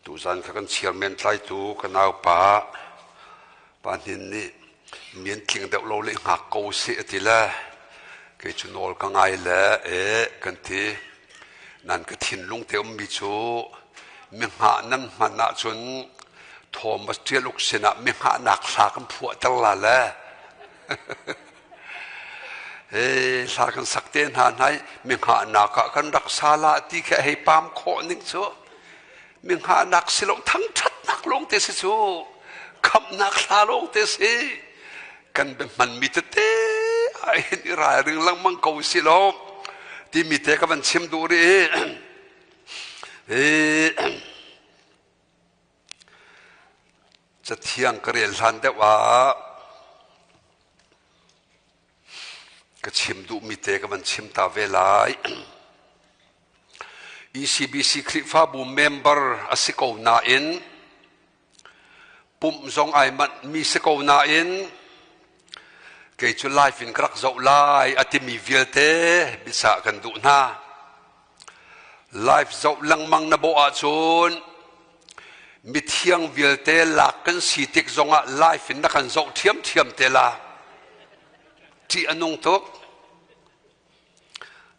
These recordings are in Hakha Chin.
Tuzan kha kan chairman tlaitu ka naupa Pa Hnin nih mian tling deuh lo le hngak ko seh a ti le kei cu nawl ka ngai le e kan ti. Nan ka thinlung te ummi cu mi hngah nan hman ahcun Thomas Ṭial Uk sinah mi hngahnak hla kan phuahter la le Hei hla kan sak te hna hnai mi hngahnak ah kan rak sa la ti khi hei pam khawh ning cu mi hngahnak si lo thangṭhatnak lawng te si cu khamhnak hla lawng te si kan biahman mi tete ah hin i ralring lengmang ko si lo timi te ka van chim duh rih i Cathiang ka rel hlan deuh ah ka chim duhmi te ka van chim ta ve lai. ECBC Khrihfabu member a si ko nain pumh zong ai manh mi si ko nain kei cu live in ka rak zoh lai a timi vialte bisa kan duh hna. Live zoh lengmang na bawh ahcun mithiang vialte lak kan si tik zongah live in na kan zoh ṭhiamṭhiam te la. Ṭih a nung tuk.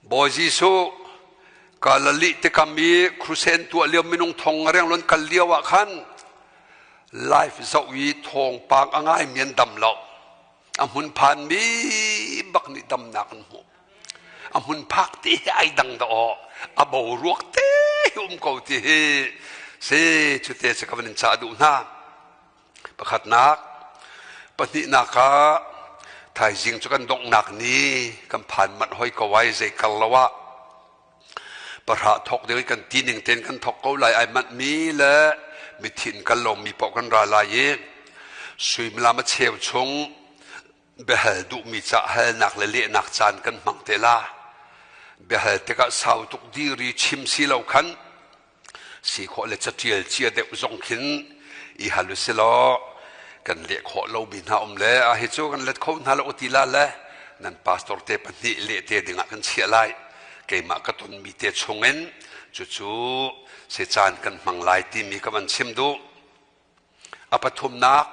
Bawi Jesuh Galilee tikam i crusade tuah lio minung thong reng lon kal lio ah khan live zoh i thawngpang a ngai mi an dam lo. A hmun phan mi bak nih damnak an hmuh. A hmun phak ti hi ai dang dah aw a boruak te hi um ko ti hi si cu te cu ka van in cah duh hna. Pakhatnak, pahnihnak ah thaizing cu kan donghnak ni kan phan manh hoi ko ai zei kar lo ah pahra thok ding kan ti ning ten kan thok ko lai ai manh mi le mithin kan lomi paoh kan ra lai i suimilam a cheu chung biahal duhmi ca halnak le lehnak caan kan hmang te la. Biahal tikah sau tuk diri chim si lo khan si khawh le catial cia deuh zong khin i hal u si law kan leh khawh lomi hna um le a hi cu kan let kho hna lo ti la le nan pastor te pahnih leh te dingah kan chiah lai keimah ka tonmi te chungin cucu se caan kan hmang lai timi ka van chim duh. A pathumnak,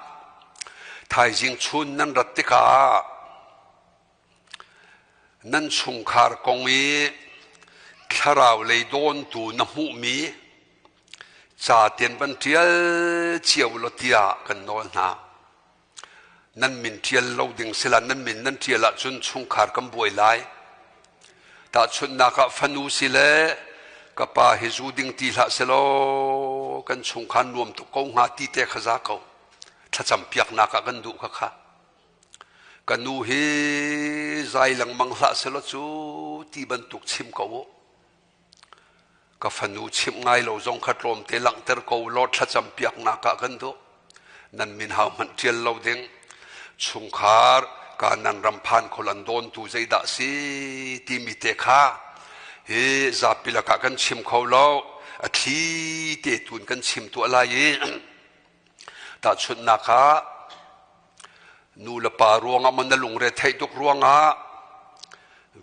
thaizing chun nan rat tikah nan chungkhar kong i thlarau lei dawntu na hmuhmi ca ten van ṭial cio law tiah kan nawl hna. Nan min ṭial lo ding sila nan min nan ṭial ahcun chungkhar kan buai lai. Tahchunhnak ah fanu si le ka pa hi zu ding ti hlah selaw kan chungkhar nuam tuk ko hnga ti te kha za ko. Thlacam piaknak ah kan duh kha kha. Ka nu hi zai lengmang hlah selaw cu ti bantuk chim ko u. Ka fanu chimh ngai lo zong kha tlawmte langhter ko law thlacam piaknak ah kan duh. Nan min hau hmanh ṭial lo ding. Chungkhar ka nan ram phan khol an dawntu zeidah si timi te kha hi zapi lakah kan chim kho lo. A thli te tun kan chim tuah lai i tahchunhnak ah Nu le pa ruangah maw na lungre theih tuk ruangah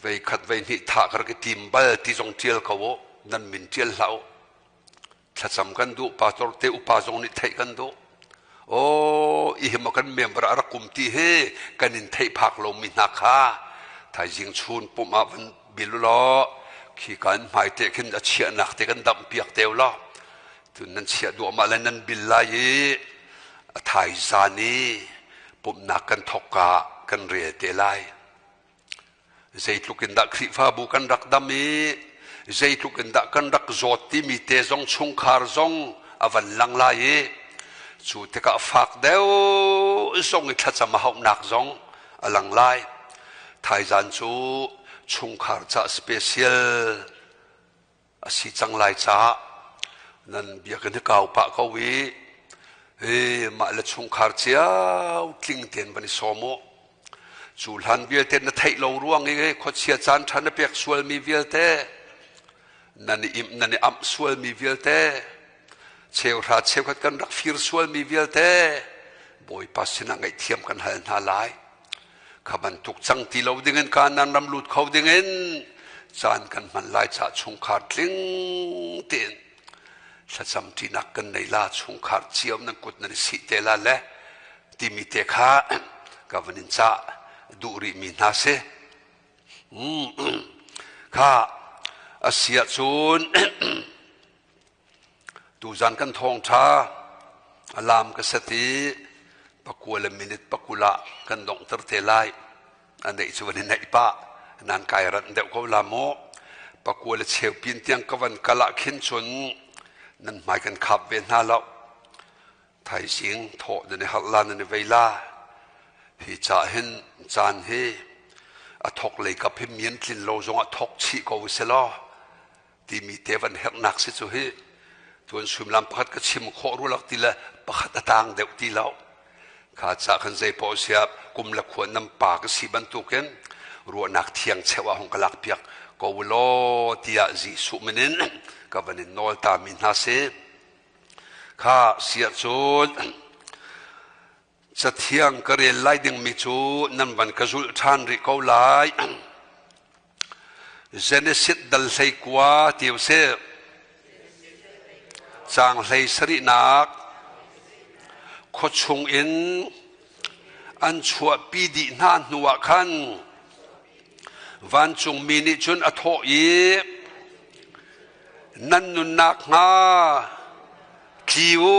vei khat vei hnih thah ka rak i tim bal ti zong ṭial ko u. Nan min ṭial hlah u. Thlacam kan duh, pastor te upa zong nih theih kan duh. Aw, i hi maw kan member a rak kum ti hi kan in theih phak lomi hna kha thaizing chun pumh ah van bil u law khi kan hmai te khin a chiahnak te kan damh piak te u law Cun nan chiah duahmah le nan bil lai i a thaizan i pumhnak kan thawkka kan rel te lai. Zeitluk in dah Khrihfabu kan rak dam i zeitluk in dah kan rak zawt timi te zong chungkhar zong a van lang lai i cu tikah fak deuh zong i thlacam a hauhnak zong a lang lai. Thaizan cu chungkhar ca special a si cang lai caah nan biakinn hi kau pah ko i hi mah le chungkhar cio tling tein van i sawm u. Cu hlan vialte na theih lo ruang i khuachia caan ṭha na pek sualmi vialte nan i imh nan i amh sualmi vialte cheuhra cheukhat kan rak fir sualmi vialte Bawipa sinah ngaihthiam kan hal hna lai. Kha bantuk cang ti lo dingin Kanaan ram lut kho dingin caan kan hman lai caah chungkhar tling tein. Thlacam ṭinak kan nei la, chungkhar cio nan kut nan i sih te la le timi te kha ka van in cah duh rihmi hna si. Kha a si ahcun tuzan kan thawngṭha a lam ka set i pakua le minute pakul ah kan donghter te lai. A neih cu van i neih pah nan kai ranh deuh ko la maw. Pakua le cheu pin tiang ka van kal ah khin cun nan hmai kan khap ve hna lo. Thaizing thawh nan i harh la nan i vei la. Hi ca hin caan hi a thok lei kap hi mian tlin lo zongah thok chih ko seh law timi te van herhnak si cu hi tuan suimilam pakhat ka chim khawh rulak ti le pakhat a tang deuh ti lo kha ca khan zei paoh siap kum le khua nam pa ka si bantukin ruahnak thiang cheu ah hung ka lak piak ko law tiah Jesuh min in ka van in nawl ta mi hna si. Kha si ahcun Cathiang ka rel lai dingmi cu nan van ka zulh ṭhan rih ko lai. Genesis dal 19 ti usih. Caang hlei sarihnak khuachung in an chuahpi dih hna hnuah khan vancungmi nih cun a thawh i nan nunnak hnga tli u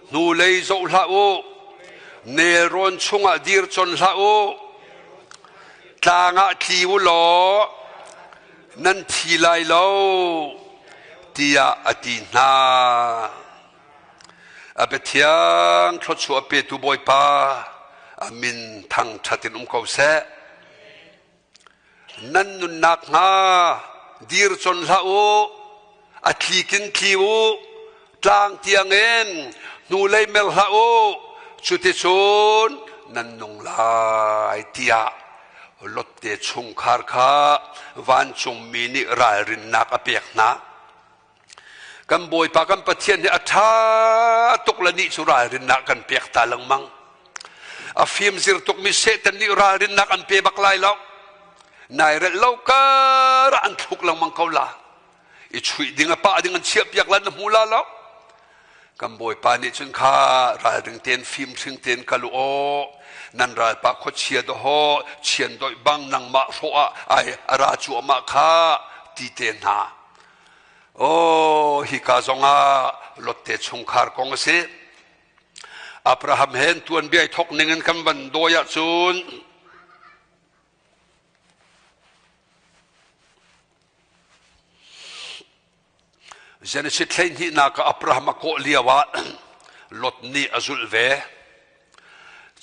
hnulei zoh hlah u nelrawn chungah dir con hlah u tlang ah tli u law nan thi lai lo tiah a ti hna. A biathiang thluachuah petu Bawipa a min thangṭhat in um ko seh. Nan nunnak hnga dir con hlah u, a tlikin tli u, tlang tiangin hnulei mer hlah u, cuticun nan nung lai tiah Lotte chungkhar kha vancungmi nih ralrinnak a pek hna. Kan Bawipa kan Pathian hi a ṭha tuk le nih cu ralrinnak kan pek ta lengmang. A fimzir tukmi Satan nih ralrinnak an pe bak lai lo. Nai relh lo kar ah an thluk lengmang ko la. I chuih ding a pah ding an chiah piak la na hmu la lo. Kan Bawipa nih cun kha ralring tein fimhring tein kal u aw. Nan ralpa khuachia dawhaw chiandoih bang nangmah hrawh ah ai a ra cuahmah kha ti te hna. Aw, hika zongah Lotte chungkhar kong a si. Abraham he tuanbia i thawk ning in kan van dawi ahcun Genesis 12 ah Abraham a kawh lio ah Lot nih a zulh ve.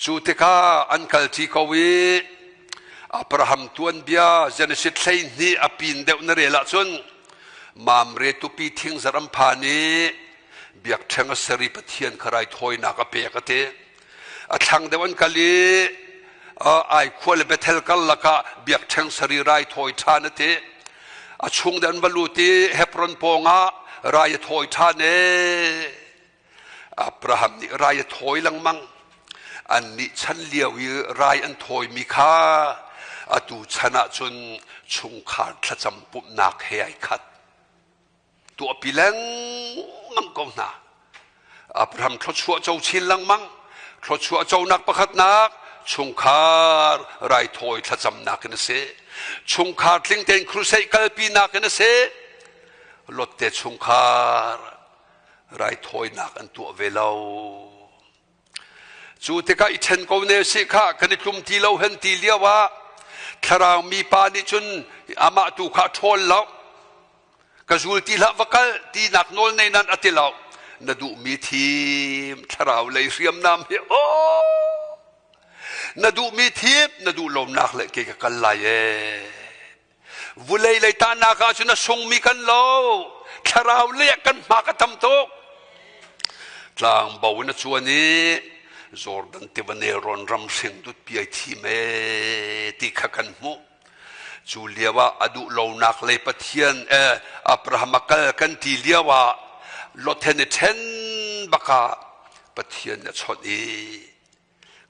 Cu tikah an kalṭi ko i Abraham tuanbia Genesis 12 a pin deuh na rel ahcun Mamre tupi thingzar an phan i biakṭheng a ser i Pathian kha raithawinak a pek a ti. A thlang deuh an kal i ai khua le Bethel karlak ah biakṭheng ser i raithawi ṭhan a ti. A chung deuh an va lut i Hebron pawngah rai a thawi ṭhan ee. Abraham nih rai a thawi lengmang. Annih chan lio i rai an thawimi kha atu chan ahcun chungkhar thlacam pumhnak he ai khat. Tuahpi lengmang ko hna. Abraham thluachuah co chin lengmang. Thluachuah conak pakhatnak chungkhar raithawi thlacamnak in a si. Chungkhar tling tein crusade kalpinak in a si. Lotte chungkhar raithawinak an tuah ve lo. Cu tikah i ṭhen ko ne sih kha kan i tlum ti lo hen ti lio ah thlarau mi pa nih cun amah tu kha a ṭhawl lo. Ka zul ti hlah va kal tinak nawl nei nan a ti lo. Na duhmi thim thlarau lei hriamnam hi aw na duhmi thim na duh lonak le ke ka kal lai ee. Vulei lei tahnak ah cun a sungmi kan lo. Thlarau lei ah kan hma ka tam tuk. Tlangbo in a cuan i Jordan tiva nelrawn ram hring dut piai thim e ti kha kan hmuh. Cu lio ah a duh lonak lei Pathian eh Abraham a kal kan ti lio ah Lot he ni ṭhen bak ah Pathian nih a chawnh i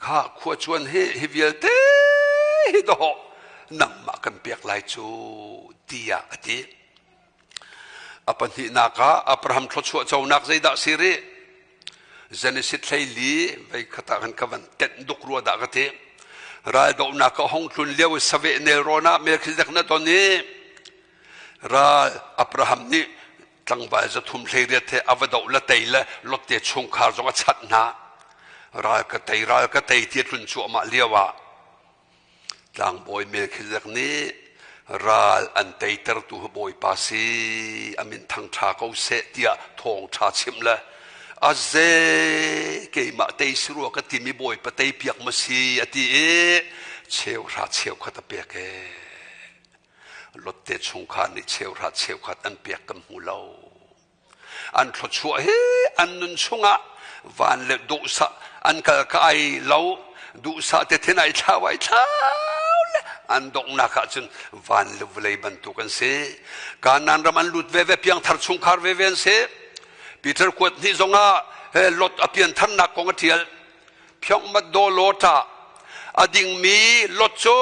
Kha khua cuan hi hi vialte hi dawh nangmah kan pek lai cu tiah a ti. A pahnihnak ah Abraham thluachuah conak zeidah si rih? Genesis 14 vei khat ah khan ka van tenh duk rua dah ka ti. Raldohnak a hong tlun lio i saveh nelrawn ah Melchizedek na ton i ral Abraham nih tlangval zathum 18 he a va doh le tei le Lot te chungkhar zong a chanh hna. Ral ka tei, ral ka tei ti a tlun cuahmah lio ah Tlangbawi Melchizedek nih ral an teitertu hi Bawipa si, a min thangṭha ko seh tiah thawngṭha chimh le aze keimah tei si rua ka timi Bawipa teipiak ma si a ti i cheuhra cheukhat a pek ee. Lotte chungkhar nih cheuhra cheukhat an pek kan hmu lo. An thluachuah hi an nun chungah van le duhsah an kal ka ai lo duhsah te thin ai thlau ai thlau le an donghnak ah cun van le vawlei bantuk an si. Kanaan ram an lut veve piangthar chungkhar veve an si. Peter kuat hnih zongah Lot a piantharnak kong a ṭial. Phiongmat daw Lota a dingmi Lot cu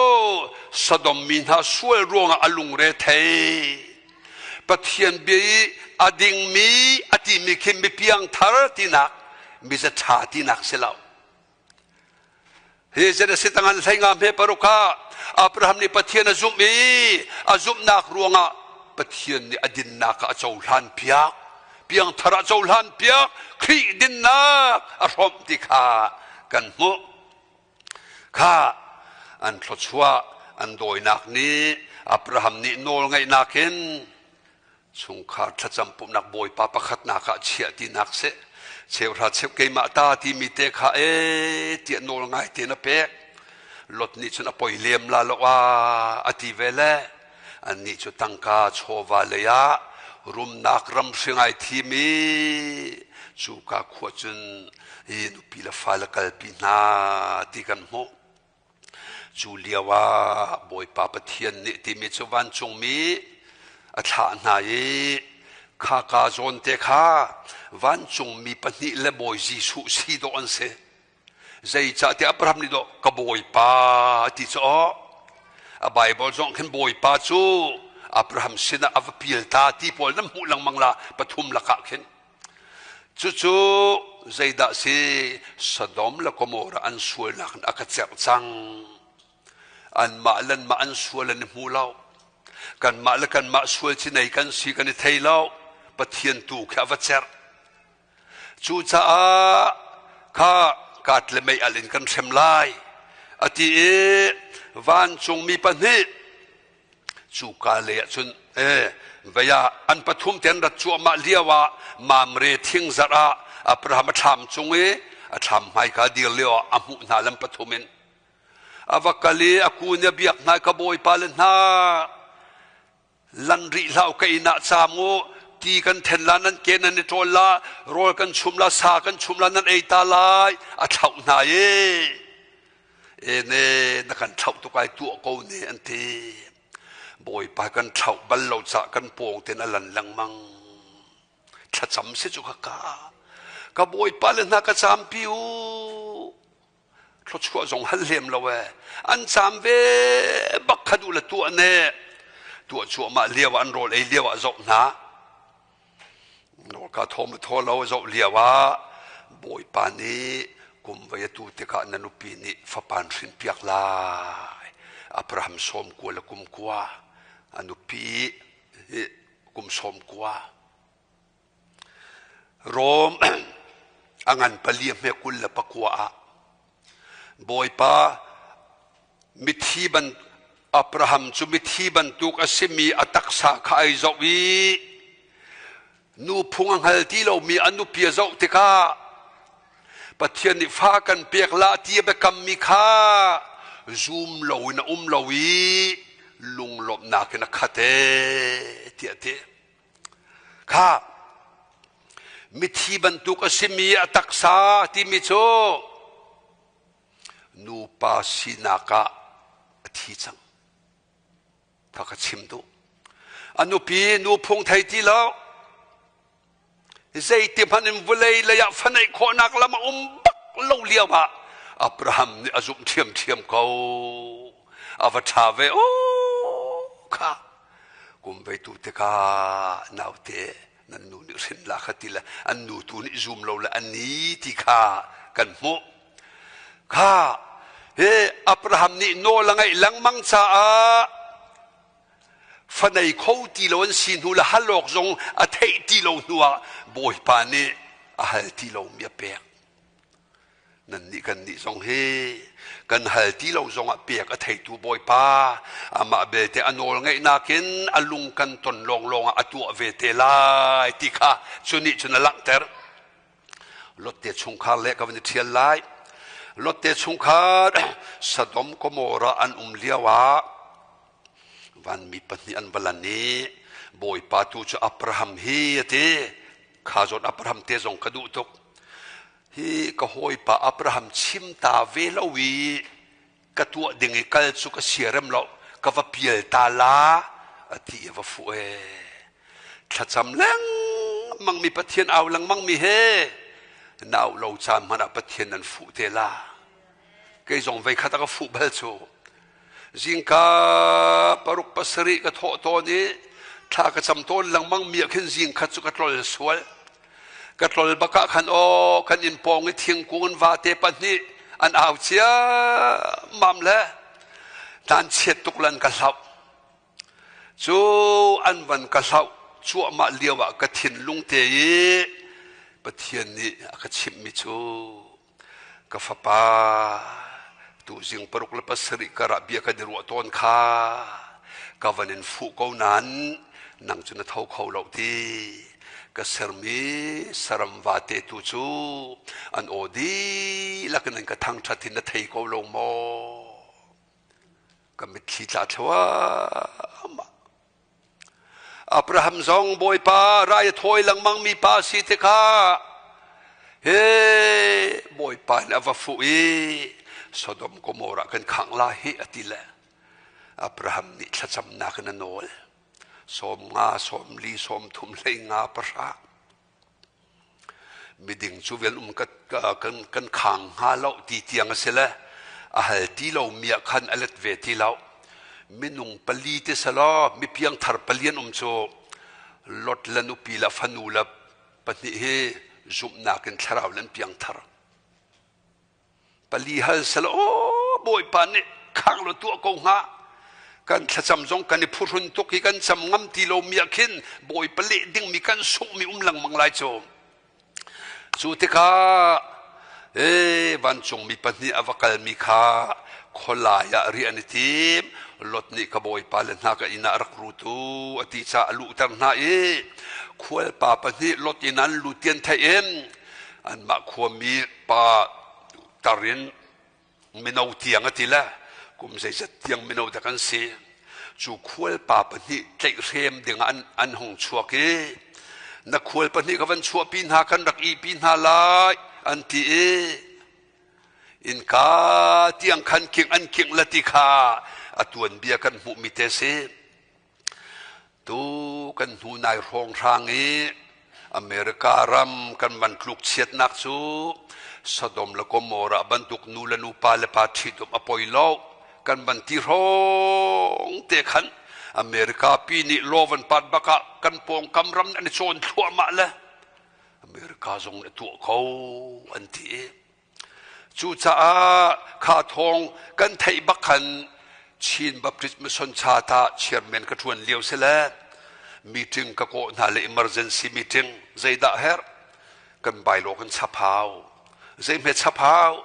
Sodom mi hna sual ruangah a lungre thei. Pathian bia i a dingmi a timi khi mipiangthar tinak, mizaṭha tinak si lo. Hi Genesis tangan hleinga hme paruk ah Abraham nih Pathian a zumh i a zumhnak ruangah Pathian nih a dinnak ah a cohlan piak. Piangthar ah cohlan piak, Khrih dinnak a hrawmh ti kha kan hmuh. Kha an thluachuah an dawinak nih Abraham nih nawlngaihnak in chungkhar thlacam pumhnak bawipa pakhatnak ah chiah tinak seh cheuhra cheu keimah ta timi te kha e tiah nawl ngai tein a pek Lot nih cun a poi lem la lo a a ti ve le annih cu tangka chawva lei ah rumnak ram hring ai thim i cuka khua cun hi nupi le fale kalpi hna ti kan hmuh. Cu lio ah Bawipa Pathian nih timi cu vancungmi a thlah hna i khaka zawn te kha vancungmi pahnih le Bawi Jesuh si dawh an si. Zeicahtiah Abraham nih dawh ka Bawipa a ti cu aw. A Baibal zong khin Bawipa cu Abraham sinah a va pil ta ti pawl nan hmuh lengmang la pathum lakah khin. Cucu zeidah si Sodom le Gomorrah an sualnak in a ka cerh cang. Anmah le anmah an sual an i hmu lo. Kanmah le kanmah sual ci nei kan si kan i thei lo. Pathian tu khi a va cerh. Cucaah kha kat le mei al in kan hrem lai. A ti i vancungmi pahnih Cuka lei ah cun vei ah an pathum te an rat cuahmah lio ah Mamre thingzarh ah Abraham a thlam cung i a thlam hmaika dir lio ah a hmuh hna lam pathum in. A va kal i a kun i a biak hna i ka bawipa le hna lan rih hlah u ka inn ah caam u ti kan then la nan ke nan i ṭawl la rawl kan chum la sa kan chum la nan ei ta lai a thlauh hna i E ne na kan thlauh tuk ai tuah ko ne an ti. Bawipa kan thlauh bal lo cah kan pawng ten a lan lengmang. Thlacam si cu ka ka. Ka bawipa le hna ka campi u. Thluachuah zong hal lem lo e. An cam ve bak kha duh le tuah ne. Tuah cuahmah lio ah an rawl ei lio ah zoh hna. Nawlka thawm a thaw lo a zoh lio ah Bawipa nih kum voi atu tikah na nupi nih fapa an hrinpiak lai. Abraham sawm kua le kum kua, a nupi kum sawm kua. Rom a ngan pali a hme 29 ah Bawipa mithi ban Abraham cu mithi bantuk a simi a taksa kha ai zoh i nuphung a hngal ti lomi a nupi a zoh tikah Pathian nih fa kan pek la ti a biakammi kha zum loin a um lo i lunglawmhnak in a khat ee tiah a ti. Kha mithi bantuk a simi a taksa timi cu nupa sinak ah a thi cang. Kha ka chim duh. A nupi nu phung thei ti lo. Zeiti hmanh in vulei lei ah faneih khawhnak lam a um bak lo lio ah Abraham nih a zumh ṭhiamṭhiam ko. A va ṭha ve. Oh, kha. Kum vei tu tikah naute nan nu nih hrin la kha ti le an nu tu nih zum lo le an ni ti kha kan hmuh. Kha he Abraham nih nawl a ngaih lengmang caah fanei kho ti lo an si hnu le hal awk zong a theih ti lo hnu ah Bawipa nih a hal ti lomi a pek. Nannih kannih zong hi kan hal ti lo zongah pek a theitu Bawipa amah belte a nawl ngeihnak in a lung kan ton lawnglawng ah a tuah ve te lai ti kha cu nih cun a langhter. Lotte chungkhar le ka van i ṭhial lai. Lotte chungkhar Sodom Gomorrah an um lio ah vanmi pahnih an va lan i Bawipa tu cu Abraham hi a ti. Kha zawn Abraham te zong ka duh tuk. Hi ka hawipa Abraham chim ta ve lo i ka tuah ding i kal cu ka siarem lo, ka va pial ta la, a ti i a va fuh ee. Thlacam lengmang mi Pathian au lengmang mi he na auh lo caan hmanh ah Pathian nan fuh te la. Kei zong voi khat a ka fuh bal cu. Zingka paruk pasarih ka thawh tawn i thla ka cam tawn lengmang mi ah khin zing khat cu ka tlol sual. Ka tlol bak ah khan aw kan inn pawng i thingkung in vate pahnih an au ciammam le nan chiat tuk lan ka hlauh. Cu an van ka hlauh cuahmah lio ah ka thinlung te i Pathian nih a ka chimhmi cu Ka fapa, tuzing 6 le kar ah bia kan i ruah tawn kha ka van in fuh ko nain nang cu na tho kho lo ti. Ka sermi saram vate tu cu an aw dihlak in an ka thangṭhat in na thei ko lo maw? Ka mitthli tla thluahmah. Abraham zong Bawipa rai a thawi lengmang mi pa si tikah he Bawipa nih a va fuh i Sodom Gomorrah kan khangh lai hi a ti le Abraham nih thlacamnak in a nawl 50, 40, 30, 50, 10 Miding cu vial um kan khang hnga lo ti tiang a si le a hal ti lomi ah khan a let ve ti lo. Minung pali te selaw mi piangthar pali an um cu Lot le nupi le fanu le pahnih hi zumhnak in thlarau le an piangthar. Pali hal selaw aw Bawipa nih khang law tuah ko hnga. Kan thlacam zong kan i phuhrun tuk i kan cam ngam ti lomi ah khin Bawipa leh dingmi kan sunghmi um lengmang lai cu. Cu tikah ee vancungmi pahnih a va kalmi kha khualai ah riah an i tim. Lot nih ka bawipa le hna ka inn ah rak rut u a ti caah a luhter hna i khualpa pahnih Lot inn an lut ti an theih in anmah khuami pa tar in mino tiang a ti le kum zeizat tiang mino dah kan si cu khual pa pahnih tlaihhrem ding ah an hung chuak i na khual pahnih ka van chuahpi hna kan rak ihpi hna lai an ti i innka tiang khan king an king la ti kha a tuanbia kan hmuhmi te si. Tu kan hnu nai hrawnghrang i America ram kan van tluk chiatnak cu Sodom le Gomorrah bantuk nu le nu pa le pa ṭhitum a poi lo kan van ti hrawng te khan America pi nih law van pat bak ah kan pawngkam ram an i cawn thluahmah le America zong nih a tuah ko an ti i Cucaah kha thawng kan theih bak khan Chin Baptist Mission Charter chairman ka ṭuan lio si le meeting ka kawh hna le emergency meeting zeidah herh kan bylaw kan chap hau. Zeihme chap hau?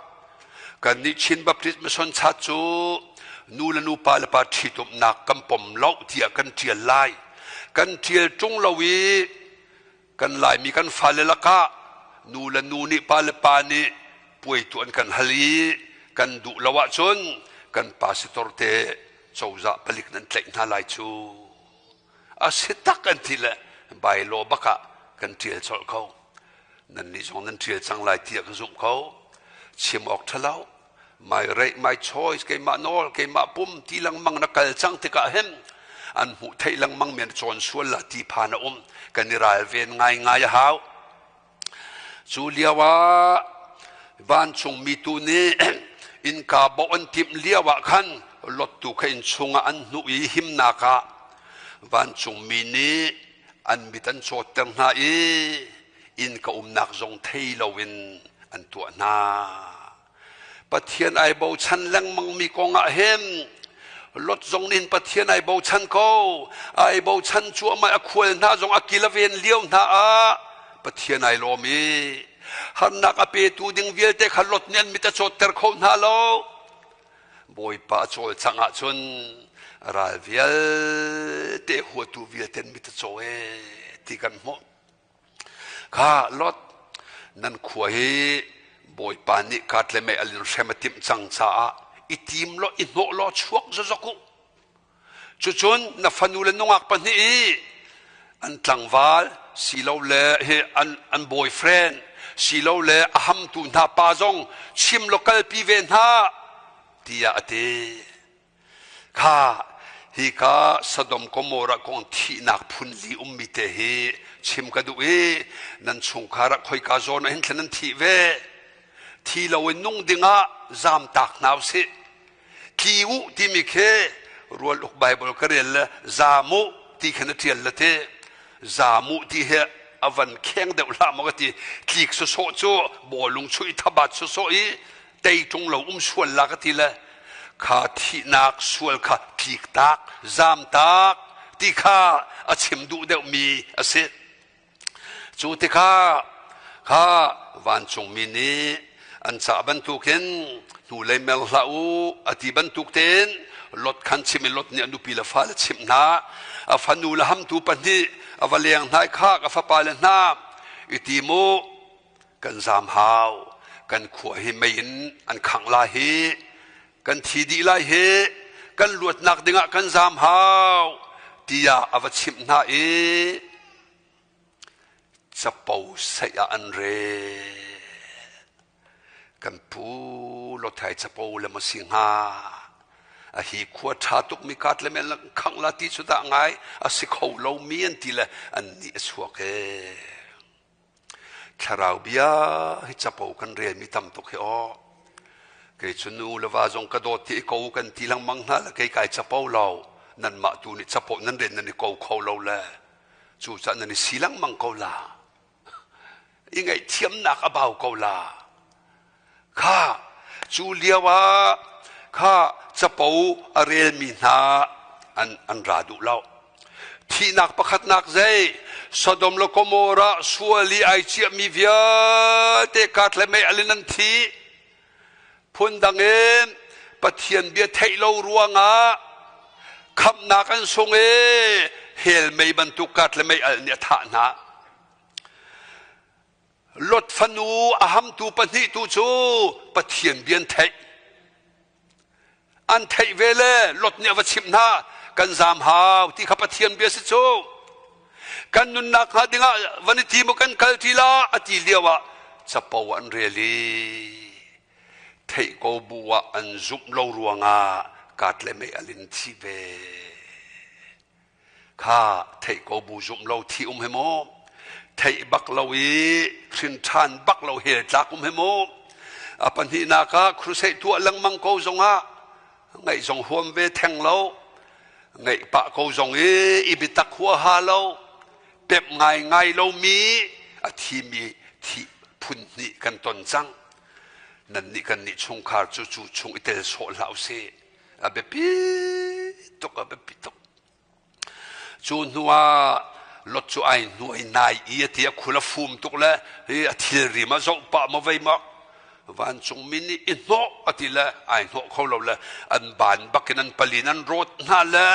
Kan nih Chin Baptist Mission Church cu nu le nu pa le pa ṭhitumnak kan pom lo tiah kan ṭial lai. Kan ṭial ṭung lo i Kan Laimi kan fale lakah nu le nu nih pa le pa nih puai tuah an kan hal i kan duh lo ahcun kan pastor te cozah palik nan tlaih hna lai cu. A si tak an ti le bylaw bak ah kan ṭial colh ko. Nannih zong nan ṭial cang lai tiah ka zumh ko. Chim awk ṭhalo. My right, my choice, keimah nawl, keimah pum ti lengmang na kal cang tikah hin an hmuh theih lengmang mi an cawn sual la ti phan a um. Kan i ralven ngaingai a hau. Cu lio ah vancungmi tu nih innka bawh an timh lio ah khan Lot tu kha inn chungah an hnuh i himnak ah. Vancungmi nih an mit an cawtter hna i inn ka umnak zong thei loin an tuah hna. Pathian ai bochan lengmangmi kong ah hin Lot zong nih Pathian ai bochan ko. Ai bochan cuahmah a khual hna zong a kil a ven lio hna ah Pathian ai lawm i harnak a petu ding vialte kha Lot nih an mit a cawtter kho hna lo. Bawipa a cawlcangh ahcun ral vialte huatu vialte an mit a caw e ti kan hmuh. Kha Lot, nan khua hi Bawipa nih kat le mei al in hrem a timh cang caah i tim law i hnawh law chuak zazok u. Cucun na fanu le nungak pahnih i an tlangval silole hi an, an boyfriend silole a hamtu hna pa zong chim law kalpi ve hna tiah a ti. Kha hika Sodom Gomorrah kong thihnak phun li ummi te hi chim ka duh i nan chungkhar ah khoika zawn ah hin thlen nan thih ve. Thi loin nung dingah zamtak hna usih. Tli u timi khi rual uk Bible ka rel le zam u ti khan a ṭial le ti. Zam u ti hi a van kheng deuh hlah maw ka ti. Tlik sawsawh cu bawlung chuih thabat sawsawh i tei ṭung lo um sual la ka ti le kha thihnak sual kha tliktak zamtak ti kha a chim duh deuhmi a si. Cu tikah kha vancungmi nih an cah bantukin hnulei mer hlah u a ti bantuk tein Lot khan chim i Lot nih a nupi le fale chimh hna. A fanu le hamtu pahnih a va leng hna i khak a fapale hna i tim u kan zaam hau kan khua hi mei in an khangh lai hi kan thi dih lai hi kan luatnak dingah kan zaam hau tiah a va chimh hna i capo saih ah an rel kan pu lothai capo le maw si hnga a hi khua ṭha tuk mi kat le men khangh la ti cu dah ngai a si kho lo mi an ti le an nih a chuak ee Thlarau bia hi capo kan relmi tam tuk hi aw. Kei cu nu le va zong ka dawt ti i ko kan ti lengmang hna le kei kai capo lo. Nanmah tu nih capo nan ren nan i ko kho lo le cucaah nan i si lengmang ko la. I ngaihthiamnak a bau ko la. Kha cu lio ah kha capo a relmi hna an, an ra duh lo. Thihnak pakhatnak zei Sodom le Gomorrah sual i ai ciahmi vialte kat le mei al in an thi. Phundang in Pathian bia theih lo ruangah khamhnak an sung i hell mei bantuk kat le mei al nih a thah hna. Lot fanu a hamtu pahnih tu cu Pathian bia an theih. An theih ve le Lot nih a va chimh hna, kan zaam hau ti kha Pathian bia si cu. Kan nunnak hnga dingah van i ti maw kan kal ti la a ti lio ah capo an rel i theih ko bu ah an zumh lo ruangah kat le mei al in thi ve. Kha theih ko bu zumh lo thi um he maw? Theih bak lo i hrin ṭhan bak lo hel tlak um he maw? A pahnihnak ah crusade tuah lengmang ko zongah ngaih zong huam ve theng lo ngaih pah ko zong i i biatak huaha lo pemh ngaingai lomi a thimi thi phun hnih kan ton cang nan nih kan nih chungkhar cu cu chung i tel sawh hlah usih a biapi tuk a biapi tuk cu hnu ah Lot cu ai hnuai nai i a ti a khul a fum tuk le hi a thilri ma zoh pah ma vei ma vancungmi nih i hnawh a ti le ai hnawh kho lo le an ban bakin an palin an rawt hna le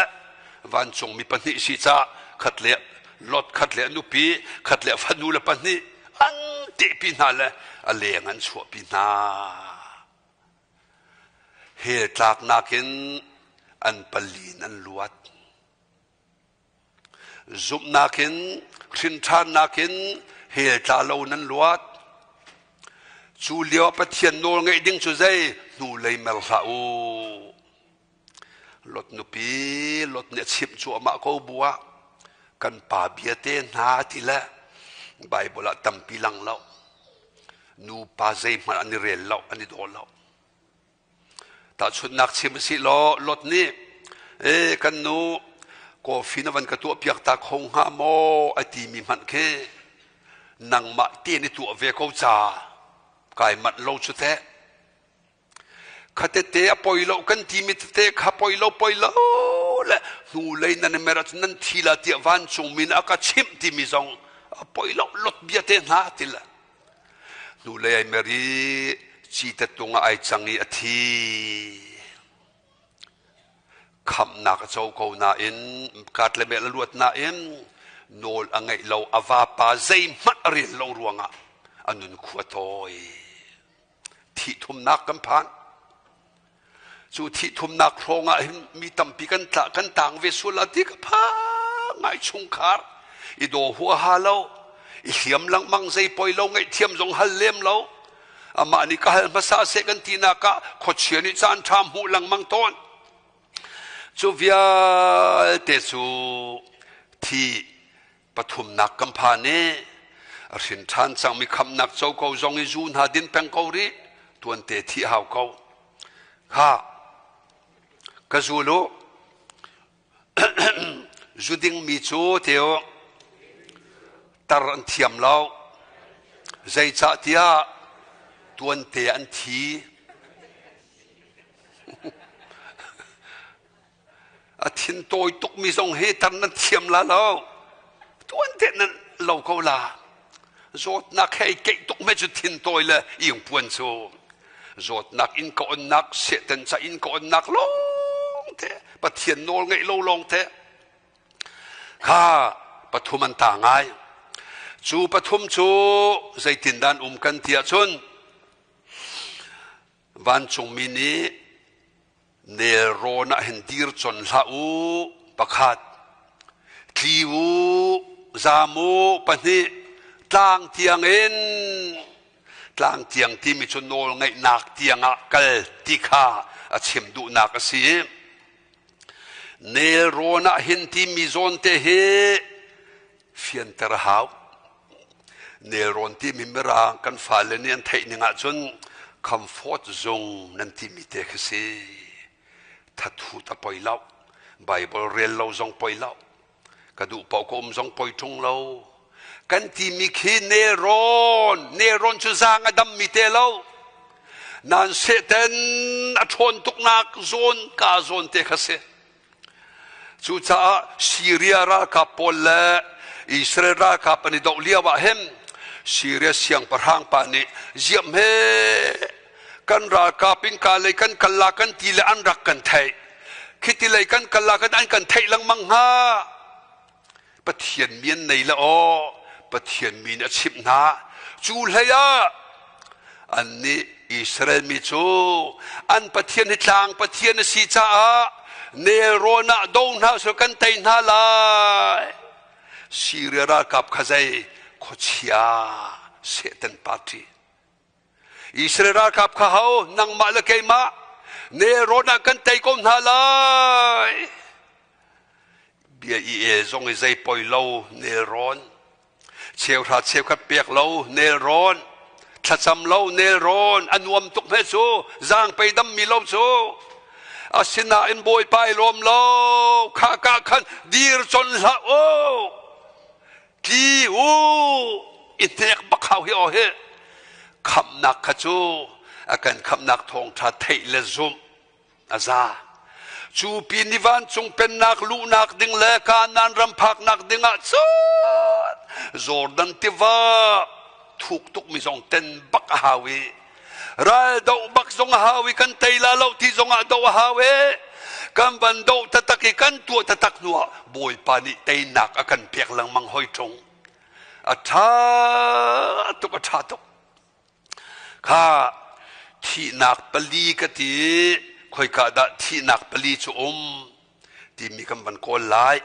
vancungmi pahnih si ca khat le Lot khat le a nupi khat le a fanu le pahnih an tehpi hna le a leng an chuahpi hna Hell tlaknak in an palin an luat. Zumhnak in, hrinṭhannak in hell tla lo in an luat. Cu lio Pathian nawl ngeih ding cu zei hnulei mer hlah u. Lot nupi Lot nih a chimh cuahmah ko bu ah kan pa bia te hna ti le Bible ah tampi lang lo. Nupa zeihmanh an i rel lo, an i daw lo. Tahchunhnak chim usih law Lot nih, "E kan nu, Coffee na van ka tuah piak ta kho hnga maw a timi hmanh khi nangmah te ni tuah ve ko ca kai manh lo cu teh. Khatete a poi lo kan timi tete kha poi lo poi lo le hnulei nan i mer ahcun nan thi la tiah vancung min a ka chimh timi zong a poi lo lot bia te hna ti le hnulei ai mer i cite tung ah ai cang i a thi. Khamhnak a co ko nain kat le meh a luat nain nawl a ngeih lo a vapa zeihmanh a rel lo ruangah a nun khua tawi. Thihthumnak kan phan. Cu thihthumnak hrawng ah hin mi tampi kan tla kan tang ve sual la ti ka phang ngai chungkhar i daw huaha lo i hliam lengmang zei poi lo ngaihthiam zong hal lem lo amah nih ka hal hmasa seh kan tinak ah khuachia nih caan ṭha hmuh lengmang tawn cu vialte cu thi pathumnak kan phan i a hrin ṭhan cangmi khamhnak co ko zong i zu hna din peng ko rih tuante thih hau ko kha ka zul u zu dingmi cu teo tar an thiam lo zeicahtiah tuante an thi A thin tawi tukmi zong hi tar nan thiam la lo. Tuan te nan lo ko la. Zawtnak he keih tuk me cu thin tawi le ingpuan cu. Zawtnak in ka onnak, sehten ca in ka onnak lawng te, Pathian nawl ngeih lo lawng te. Kha pathum an ta ngai. Cu pathum cu zeitindah an um kan ti ahcun vancungmi nih Nelrawn ah hin dir con hlah u pakhat, tli u, zaam u pahnih, tlang tiangin tlang tiang timi cu nawl ngeihnak tiangah kal ti kha a chim duhnak a si. Nelrawn ah hin timi zawn te hi fianter a hau. Nelrawn timi mirang kan fale nih an theih ning ahcun comfort zung nan timi te khi si. Thathut a poi lo. Bible rel lo zong poi lo. Ka duh paoh ka um zong poi ṭung lo. Kan timi khi nelrawn, nelrawn cu zaang a dammi te lo. Nan sehten a ṭhawn tuknak zawn ka zawn te kha si. Cucaah Syria ralkap pawl le Israel ralkap an i doh lio ah hin Syria siangpahrang pa nih ziamhe kan ralkap in ka lei kan kal la kan ti le an rak kan theih. Khiti lei kan kal la kan an kan theih lengmang hnga. Pathian mi an nei le aw Pathian mi nih a chimh hna. Cu hlei ah annih Israel mi cu an Pathian hi tlang Pathian a si caah nelrawn ah do hna usih kan tei hna lai. Syria ralkap kha zei khuachia Satan party Israel ralkap kha ho nangmah le keimah nelrawn ah kan tei ko hna lai. Bia i el zong i zei poi lo nelrawn. Cheuhra cheukhat pek lo nelrawn. Thlacam lo nelrawn. A nuam tuk hme cu zaang pei dam mi lo cu. Asinain Bawipa i lawm lo kha ka khan dir con hlah u. Tli u i hnek bak hau hi aw hi khamhnak kha cu a kan khamhnak thawngṭha theih le zumh a za. Cu pin i vancung pennak luhnak ding le Kanaan ram phaknak ding ah cun Jordan tiva thuk tukmi zong ten bak a hau i ral doh bak zong a hau i kan tei la lo ti zong ah doh a hau i kan van doh taktak i kan tuah taktak hnuah Bawipa nih teinak a kan pek lengmang hoi ṭung a ṭha tuk a ṭha tuk kha thihnak pali ka ti khoika dah thihnak pali cu um timi kan van kawl lai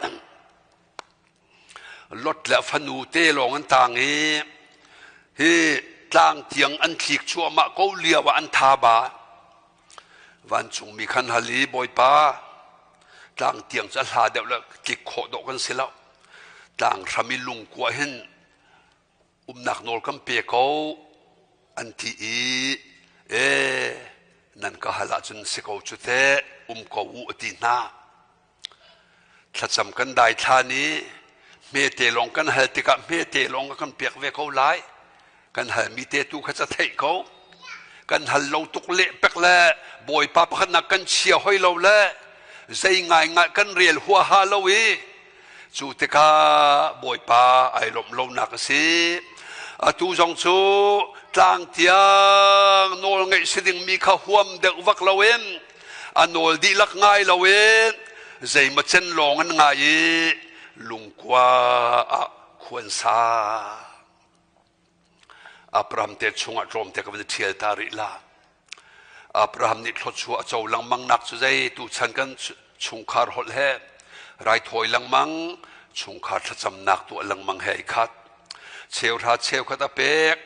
Lot le a fanu te lawng an tang i hi tlang tiang an tlik cuahmah ko lio ah an tha ba. Vancungmi khan hal i Bawipa tlang tiang cu a hla deuh le tlik khawh dawh kan si lo. Tlang hram i lungkua hin umnak nawl kan pe ko an ti i e nan ka hal ahcun si ko cu teh um ko u a ti hna. Thlacam kan daithlan i hmete lawng kan hal tikah hmete lawng a kan pek ve ko lai. Kan halmi te tu kha ca theih ko. Kan hal lo tuk lehpek le Bawipa pakhatnak kan chia hoi lo le zei ngaingai kan rel huaha lo i cu tikah Bawipa ai lawmh lonak a si. Atu zong cu tlang tiang nawl ngeih si dingmi kha huam deuh vak loin a nawl dihlak ngai loin zeimaw cen lawng an ngai i lungkua ah khuan sa. Abraham te chungah tlawmte ka van i ṭhial ta rih la. Abraham nih thluachuah a co lengmang nak cu zei tuchan kan chungkhar holh he raithawi lengmang chungkhar thlacamnak tuah lengmang he i khat. Cheuhra cheukhat a pek,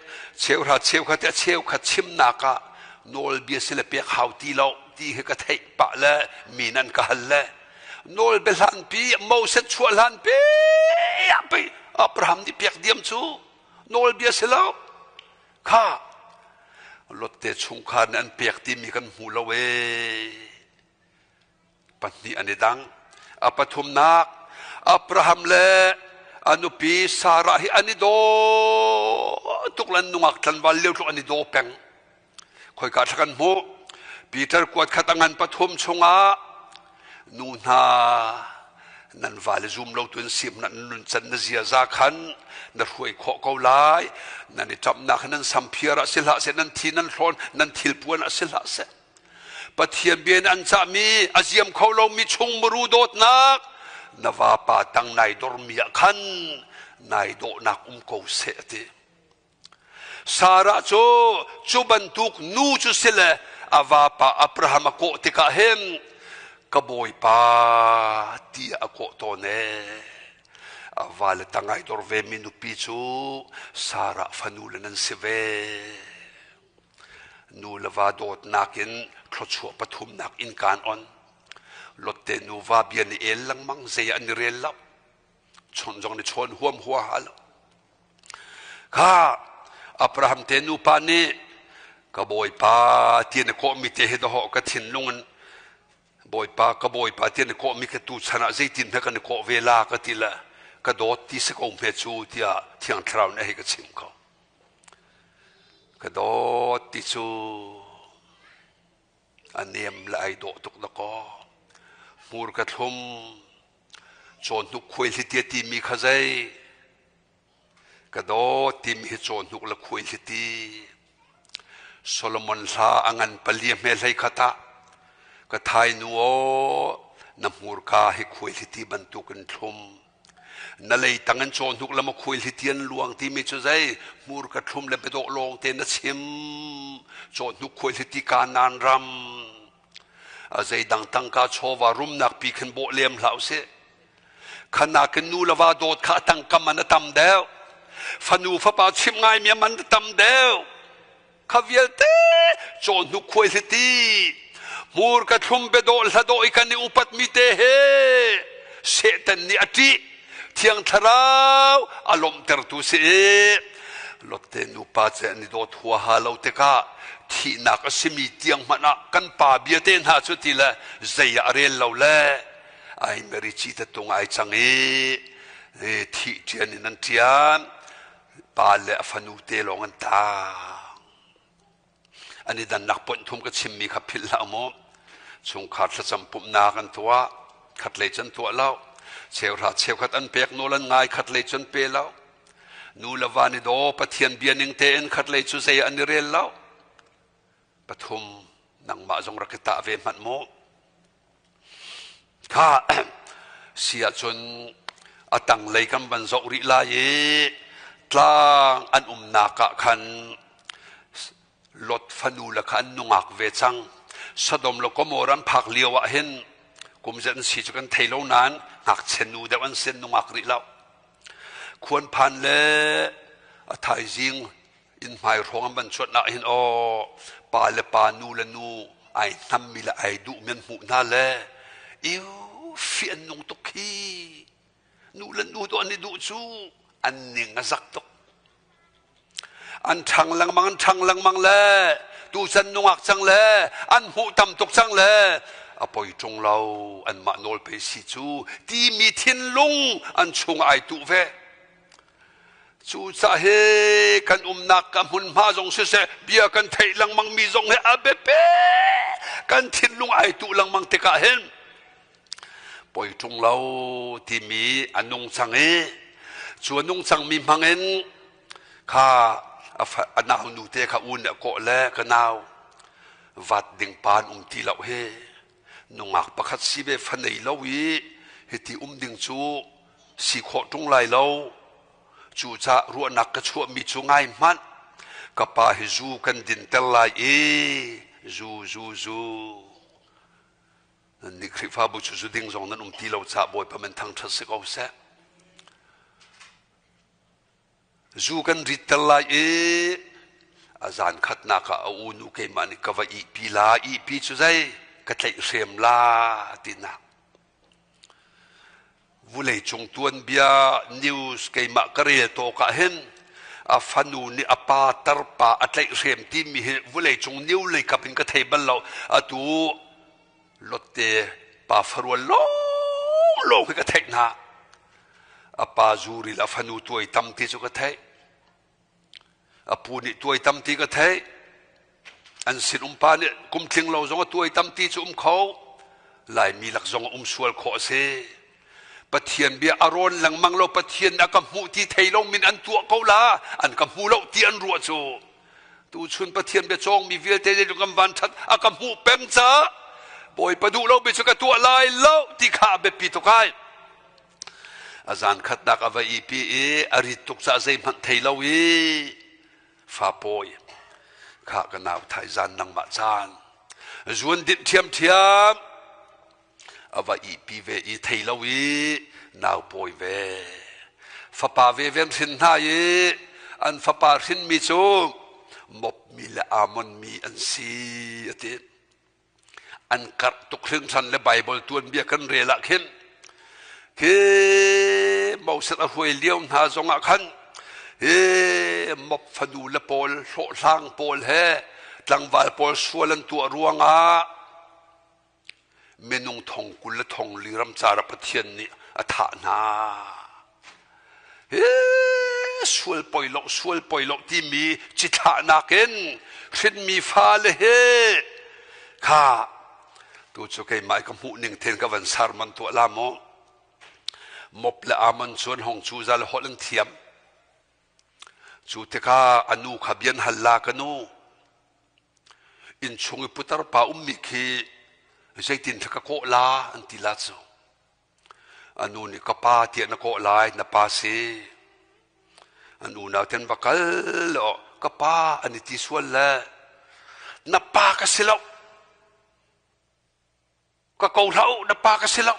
cheuhra cheukhat a cheukhat chimnak ah nawlbia si le pek hau ti lo ti hi ka theih pah le mi nan ka hal le nawlbia hlanpi Moses chuah hlanpi ah pei Abraham nih pek diam cu nawlbia si lo kha Lotte chungkhar nih an pek timi kan hmu lo ee pahnih an i dang a pathumnak Abraham le a nupi Sarah hi an i daw tuk le an nungak tlanval lio tluk an i daw peng Khoika thla kan hmuh? Peter kuat khat a ngan pathum chungah nu hna nan vale zum lo tu in sim nan nuncan na ziaza khan na hruai khawh ko lai nan i ṭamhnak nan samphiar ah si hlah seh nan thi nan hlawn nan thilpuan ah si hlah seh Pathian bia in an cahmi a ziam kho lomi chung muru dawtnak na vapa tang nai dormi ah khan nai dawhnak um ko seh a ti Sarah cu cu bantuk nu cu si le a vapa Abraham a kawh tikah hin ka bawipa tiah a kawh tawn ee. A vale tangai dor vemi nupi cu Sarah fanu le nan si ve. Nu le va dawtnak in thluachuah pathumnak in kaan on. Lotte nuva bia ni el lengmang zei an i rel lo. Chawn zong ni chawn huam huaha lo. Kha Abraham te nupa nih ka bawipa ti na kawhmi te hi dawh ka thinlung in bawipa ka bawipa ti na kawhmi ka tu chan ah zeitin hme kan i kawh ve la ka ti le ka dawt ti si ko hme cu tiah Thiang Thlarau nih a hei ka chim ko. Ka dawt ti cu a nem le ai dawh tuk dakaw. Hmur ka thlum Cawhnuk khuaihliti a timi kha zei? Ka dawt timi hi cawhnuk le khuaihliti. Solomon hla a ngan pali a hme hlei khat ah ka thainu aw na hmurka hi khuaihliti bantukin thlum. Na leitang in cawhnuk le ma khuaihliti an luang timi cu zei? Hmurka thlum le biadawh lawng te na chim. Cawhnuk khuaihliti Kanaan ram. A zeidang tangka chawva rumnak pi khin bawh lem hlah usih. Khanakin nu le va dawt kha a tangka man a tam deuh. Fanu fapa chimh ngaimi a man a tam deuh. Kha vialte cawhnuk khuaihliti hmurka thlum biadawh hladawh i kan i upatmi te he Satan nih a ṭih. Thiang Thlarau a lawmhtertu si i Lotte nupa cu an i dawt huaha lo tikah thihnak a simi tiang hmanh ah kan pa bia te hna cu ti le zei ah a rel lo le ai Mary ci te tung ai cang i thih ṭian in an ṭian pa le a fanu te lawng an tang. An i dannak ponh thum ka chimmi kha philh hlah mu. Chungkhar thlacam pumhnak an tuah, khatlei cun tuah lo. Cheuhra cheukhat an pek nawl an ngai, khatlei cun pe lo. Nu le va ni daw Pathian bia ning tein khatlei cu zei an i rel lo. Pathum nangmah zong rak i tah ve hmanh mu. Kha si ahcun a tanglei kan van zoh rih lai i tlang an umnak ah khan Lot fanu le kha an nungak ve cang. Sodom le Gomorrah an phak lio ah hin kum zet an si cu kan thei lo nain ngakchia nu deuh an si an nungak rih lo. Khuan phan le a thaizing inn hmai hrawng an van chuat ah hin aw pa le pa nu le nu ai hnammi le ai duhmi an hmuh hna le iu fi an nung tuk khi nu le nu to an i duh cu an ning a zak tuk an ṭhang lengmang an ṭhang lengmang le tuchan nungak cang le an hmuh tam tuk cang le. a poi ṭung lo, anmah nawl pei si cu timi thinlung an chung ai tuh ve. Cucaah hi kan umnak ka hmunhma zong siseh, bia kan theih lengmang mi zong hi a biapi. Kan thinlung ai tuh lengmang tikah hin poi ṭung lo timi a nungcang i cu a nungcang mi hmangin kha a nau nu te kha u nih a kawh le ka nau vat ding pa an um ti lo hi nungak pakhat si ve fa nei lo i hiti um ding cu si khawh ṭung lai lo. Cucaah ruahnak ka chuahmi cu ngai hmanh. Ka pa hi zu kan dinter lai i zu zu zu. Nan nih Khrihfabu cu zu ding zong nan um ti lo caah Bawipa min thangṭhat si ko seh. Zu kan ritter lai i a zan khatnak ah a unu keimah nih ka va ihpi la. Ihpi cu zei? Ka tlaihhrem la tinak. Vuleicung tuanbia news keimah ka rel tawk ah hin a fanu nih a pa tarpa a tlaihhrem timi hi vuleicung new lei kap in ka thei bal lo. Atu Lotte pa farual lawnglawng hi ka theih hna. A pa zuril a fanu tuai tam ti cu ka theih. A pu nih tuai tam ti ka theih. An sinum pa nih kum tling lo zong a tuai tam ti cu um kho. Laimi lak zong a um sual khawh a si. Pathian bia a rawn lengmang lo Pathian a ka hmuh ti thei lo min an tuah ko la an ka hmu lo ti an ruah cu tuchun Pathian bia cawngmi vialte nih kan van ṭhat a ka hmuh peng caah Bawipa duh lo mi cu ka tuah lai lo ti kha a biapi tuk ai. A zan khatnak a va ipi i a rit tuk caah zeihmanh thei lo i fa pawi kha ka nau thai zan nangmah caan zuan dinh ṭhiamṭhiam a va ihpi ve i thei lo i nau pawi ve fapa ve ven hrin hna i an fapa hrinmi cu mopmi le amon mi an si a ti an karh tuk hringhran le Baibal tuanbia kan rel ah khin khi Moses a hruai lio hna zongah khan hi mop fanu le pawl hlawhhlang pawl he tlangval pawl sual an tuah ruangah minung thong 20 le thong li ramcar ah Pathian nih a thah hna. Hi sual poi lo sual poi lo timi cithlahnak in hrinmi fale he kha tu cu keimah ka hmuh ning ten ka van sermon tuah la maw mop le amon chuan hong chu zal holh an thiam cu tikah a nu kha bian hal la ka nu Innchung i putar pa ummi khi zeitin ka kawh la an ti la cu. A nu nih ka pa tiah na kawh lai, na pa si. An unau ten va kal law ka pa an i ti sual le na pa ka si lo. Ka ko hlah u, na pa ka si lo.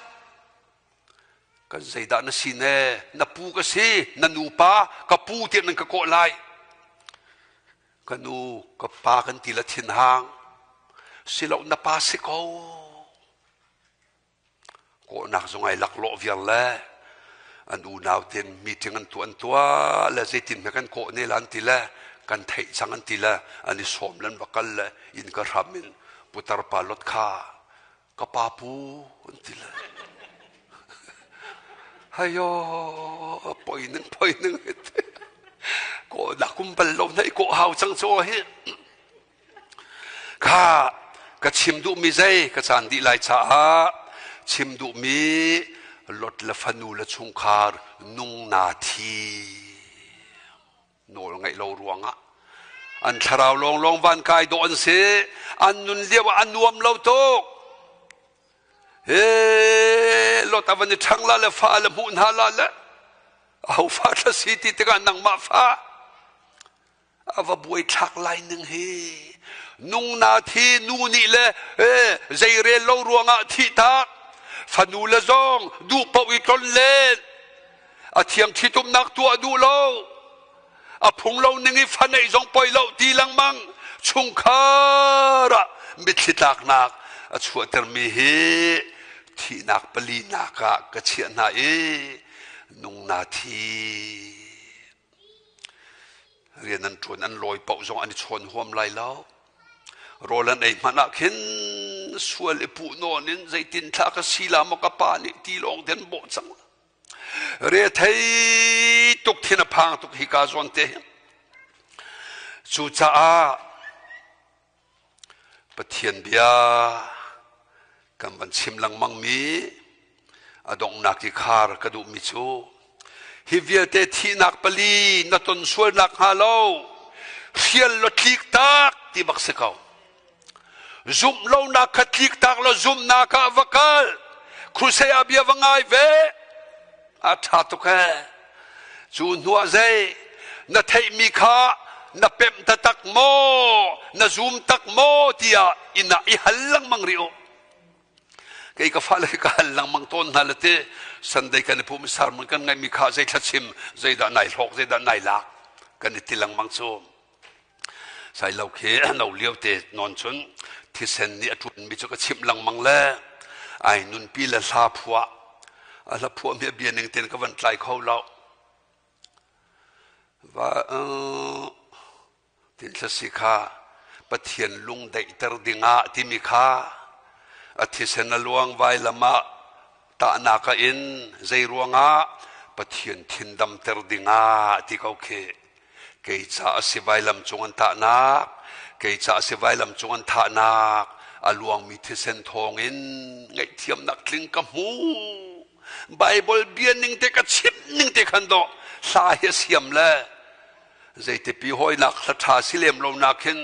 Kan zeidah na si ne? Na pu ka si, na nupa, ka pu tiah nan ka kawh lai. Ka nu, ka pa kan ti la thinhang. Si lo, na pa si ko. Kawhnak zong ai laklawh viar le an unau ten meeting an tuah an tuah le zeitin hme kan kawh ne la an ti le kan theih cang an ti le an i sawm le an va kal le inn ka hram in putar pa lot kha ka pa pu an ti le hayo poi ning poi ning ko na kum bal lo na i ko hau cang cho hi Kha ka chim duhmi zei ka caan dih lai caah chim duhmi Lot le fanu le chungkhar nung na thi nawl ngaih lo ruangah an thlarau lawnglawng van kai dawh an si an nun lio ah a nuam lo tuk he Lot a van i ṭhang la le fa le hmuh hna la le aho fa thla si ti tikah nangmah fa A va buaithlak lai ning hi nung na thi nu nih le zeirel lo ruangah thih tak fanu le zong duh paoh i tlon len a thiang ṭhitumnak tuah duh lo a phung lo ning i fa neih zong poi lo ti lengmang chungkhar ah mitthli tlaknak a chuahtermi hi thihnak palinak ah ka chiah hna i nung na thi Rian an ṭuan an lawi paoh zong an i chawn huam lai lo. Rawl an ei hmanh ah khin Sual i puh nawn in zeitin thla ka si la maw ka pa nih ti lawng den bawh cang. Rethei tuk thin a phang tuk hi ka zawn te. Cucaah Pathian bia kan van chim lengmang mi a donghnak i khar ka duhmi cu hi vialte thihnak pali na ton sualnak hnga lo hrial law tlik tak ti bak si ko. Zumh lonak kha tlik tak law zumhnak ah va kal. Crusade ah bia va ngai ve. A ṭha tuk he. Cu hnuah zei na theihmi kha na pemh taktak maw, na zum tak maw tiah inn ah i hal lengmang rih u. Kei ka fale ka hal lengmang tawn hna le ti Sunday kan i pum sermon kan ngaihmi kha zei thlachim, zeidah nai hlawk, zeidah nai lak kan i ti lengmang cu. Sailo khi no lio te nawn cun thisen nih a ṭuanmi cu ka chimh lengmang le ai nunpi le hla phuah a hla phuah mi a bia ning tein ka van tlai kho lo. Va tin thlasi kha Pathian lung daihter dingah timi kha a thisen a luang vailam ah tahnak a in zei ruangah Pathian thin damter dingah ti ko khi. Kei ca a si vailam cung an tahnak, kei ca a si vailam cung an thahnak, a luangmi thisen thawngin ngaihthiamnak tling ka hmu. Baibal bia ning te ka chimh ning te khan dawh hla hi a siam le zeitipi hawinak hla ṭha si lem lo nak hin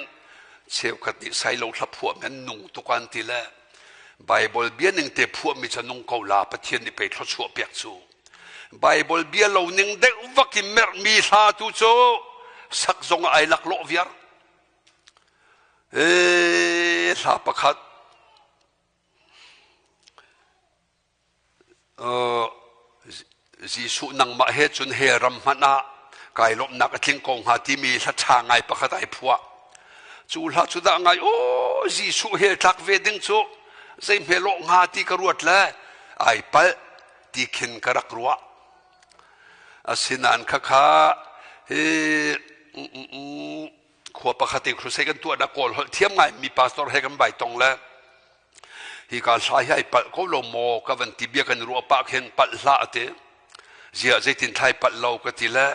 cheukhat nih sailo hla phuah men nung tuk an ti le Baibal bia ning te phuahmi cu nung ko la Pathian nih pei thluachuah piak cu. Baibal bia lo ning deuh vak in merhmi hla tu cu sak zong ah ai laklawh viar. E hla pakhat Jesuh nangmah he cun he ram hmanh ah kai lawmhnak a tling ko hnga timi hla ṭha ngai pakhat ai phuah. Cu hla cu dah ngai aw Jesuh he tlak ve ding cu zei hme lawh hnga ti ka ruat le ai palh ti khin ka rak ruah. Asinain khakha hi khua pakhat i crusade kan tuahnak kawl holh thiam ngai mi pastor he kan bai tong le hi ka hla hi ai palh ko lo maw ka van ti bia kan ruah pah khin palh hlah ati zia zeitin thlai palh lo ka ti le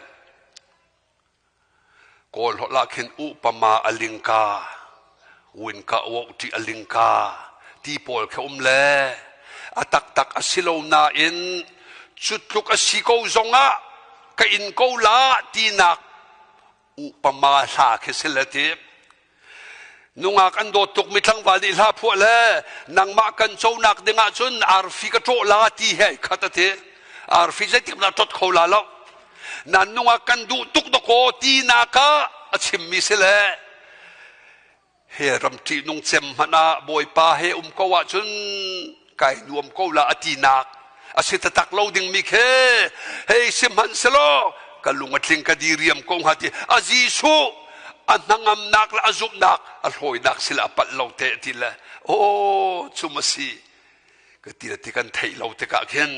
Kawl holh ah khin upama a lingka, winka wohṭi a lingka ti pawl khi um le a taktak a si lo nain cu tluk a si ko zongah ka in ko la tinak upama hla khi si le ti. Nungak an dawt tuk mi tlangval nih hla phuah le nangmah kan conak ding ahcun arfi ka ṭawh la ti he khat a ti. Arfi zeitik dah ṭot kho la lo. Nan nungak kan duh tuk dakaw tinak ah a chimmi si le he ram ṭihnung cem hmanh ah Bawipa he um ko ahcun kai nuam ko la a tinak a si taktak lo dingmi khi hei sihmanhsehlaw ka lung a tling ka diriam ko hnga ti a Jesuh a hnangamnak le a zumhnak a hlawinak sila a palh lo te ti le aw cum a si ka ti le ti kan theih lo tikah khin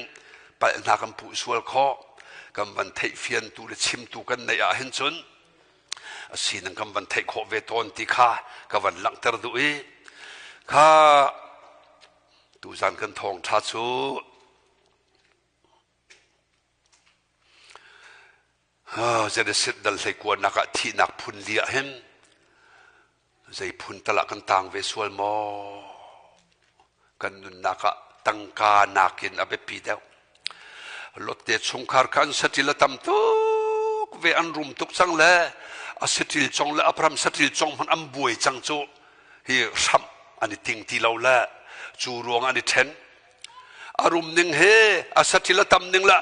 palhnak kan puh sual khawh kan van theih fiantu le chimtu kan neih ah hin cun a sining kan van theih khawh ve tawn ti kha ka van langhter duh i kha Tuzan kan thawngṭha cu Genesis dal hleikuanak ah thihnak phun li ah hin zei phun tal ah kan tang ve sual maw? Kan nunnak ah tangka nakin a biapi deuh. Lotte chungkhar kha an saṭil a tam tuk ve an rum tuk cang le a saṭil cong le Abraham saṭil cong hmanh an buai cang cu hi hramh an i ting ti lo le cu ruang an i ṭhen. A rum ning he a saṭil a tam ning le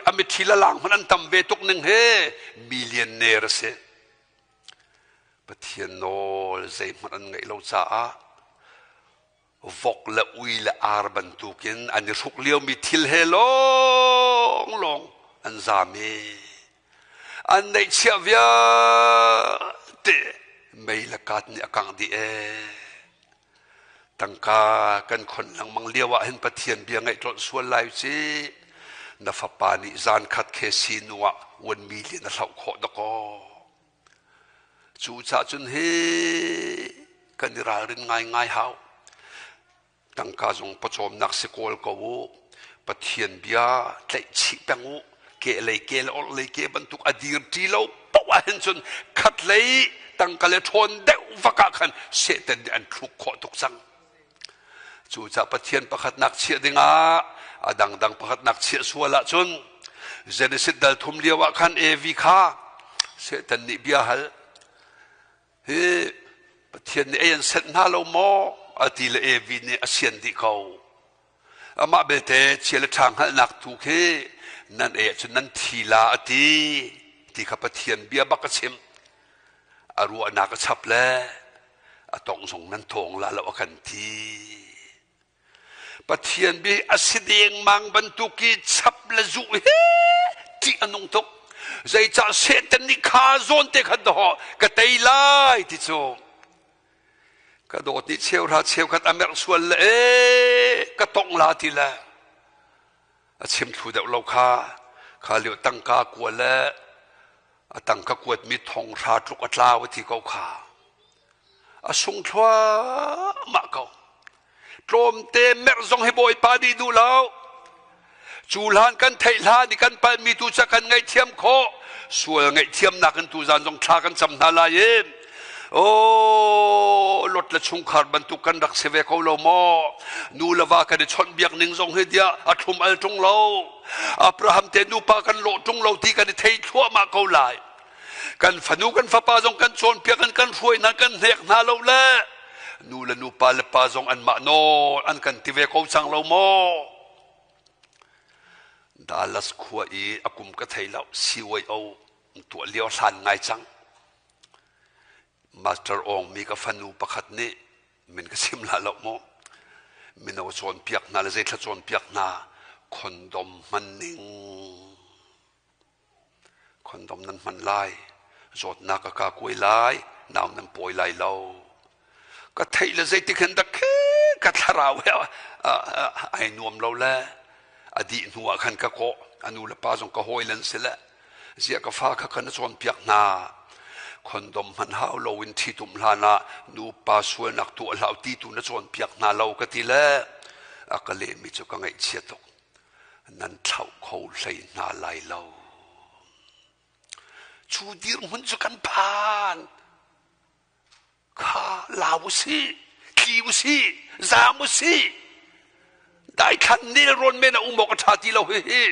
a mitthli le lang hmanh an tam ve tuk ning he millionaire a si. Pathian nawl zeihmanh an ngeih lo caah vok le ui le ar bantukin an i hruk liomi thil he lawnglawng an zaam i an neihchiah vialte mei le kat nih a kangh dih ee. Tangka kan khon lengmang lio ah hin Pathian bia ngaih tlolh sual lai ci na fapa nih zan khat khe sinu ah 1 million a hloh khawh dakaw. Cucaah cun hi kan i ralrin ngaingai hau. Tangka zong pawcawmnak si kawl ko u. Pathian bia tlaih chih peng u. Ke lei ke le orh lei ke bantuk a dir ṭi lo paoh ah hin cun khat lei tangka le ṭhawn deuh vak ah khan Satan nih an thluk khawh tuk cang. Cucaah Pathian pakhatnak chiah dingah a dangdang pakhatnak chiah sual ahcun Genesis dal thum lio ah khan Evi kha Satan nih bia hal. Hi Pathian nih ei an senh hna lo maw? A ti le Evi nih a sian dih ko. Amah belte chia le ṭha hngalhnak tu khi nan ei ahcun nan thi la a ti ti kha Pathian bia bak a chim. A ruahnak a chap le a tong zong nan thawng la lo a kan ti. Pathian bi a si dengmang bantuk i chap le zuh hi ṭih a nung tuk. Zeicah Satan nih kha zawn te khan dawh ka tei lai ti cu ka dawt nih cheuhra cheukhat a merh sual le ee ka tongh la ti le a chim thlu deuh lo kha kha lio tangka kua le a tangka kuatmi thong hra tluk a tlau a ti ko kha a sung thluahmah ko tlawmte merh zong hi bawipa nih duh lo cu hlan kan theih hlan i kan palmi tu ca kan ngaihthiam khawh sual ngaihthiamnak in tuzan zong thla kan cam hna lai i Oh, lot le chungkhar bantuk kan rak si ve ko lo maw? Nu le va kan i chawnhbiak ning zong hi tiah a thlum al ṭung lo. Abraham te nupa kan lawh ṭung lo ti kan i thei thluahmah ko lai. Kan fanu kan fapa zong kan cawnpiak in kan hruai hna kan hnek hna lo le nu le nupa le pa zong anmah nawl an kan ti ve ko cang lo maw? Dallas khua i a kum ka thei lo CYO tuah lio hlan ngai cang. Master Awng mi ka fanu pakhat nih min ka chim la lo mu mino cawnpiak hna le zeithla cawnpiak hna condom hman ning condom nan hman lai zawtnak a ka kuai lai nau nan pawi lai lo ka theih le zeitik hin dak ka thlarau he ai nuam lo le a dih hnu ah khan ka kawh a nu le pa zong ka hawi lan si le ziah ka fa kha khan a cawnpiak hna khondom hman hau lo in ṭhitum hlan ah nupa sualnak tuah hlah ti tu na cawnpiak hna lo ka ti le a ka lehmi cu ka ngaihchia tuk nan thlauh kho hlei hna lai lo cu dirhmun cu kan phan kha la usih tli usih zaam usih daithlan nelrawn men a um awk a ṭha ti lo hihi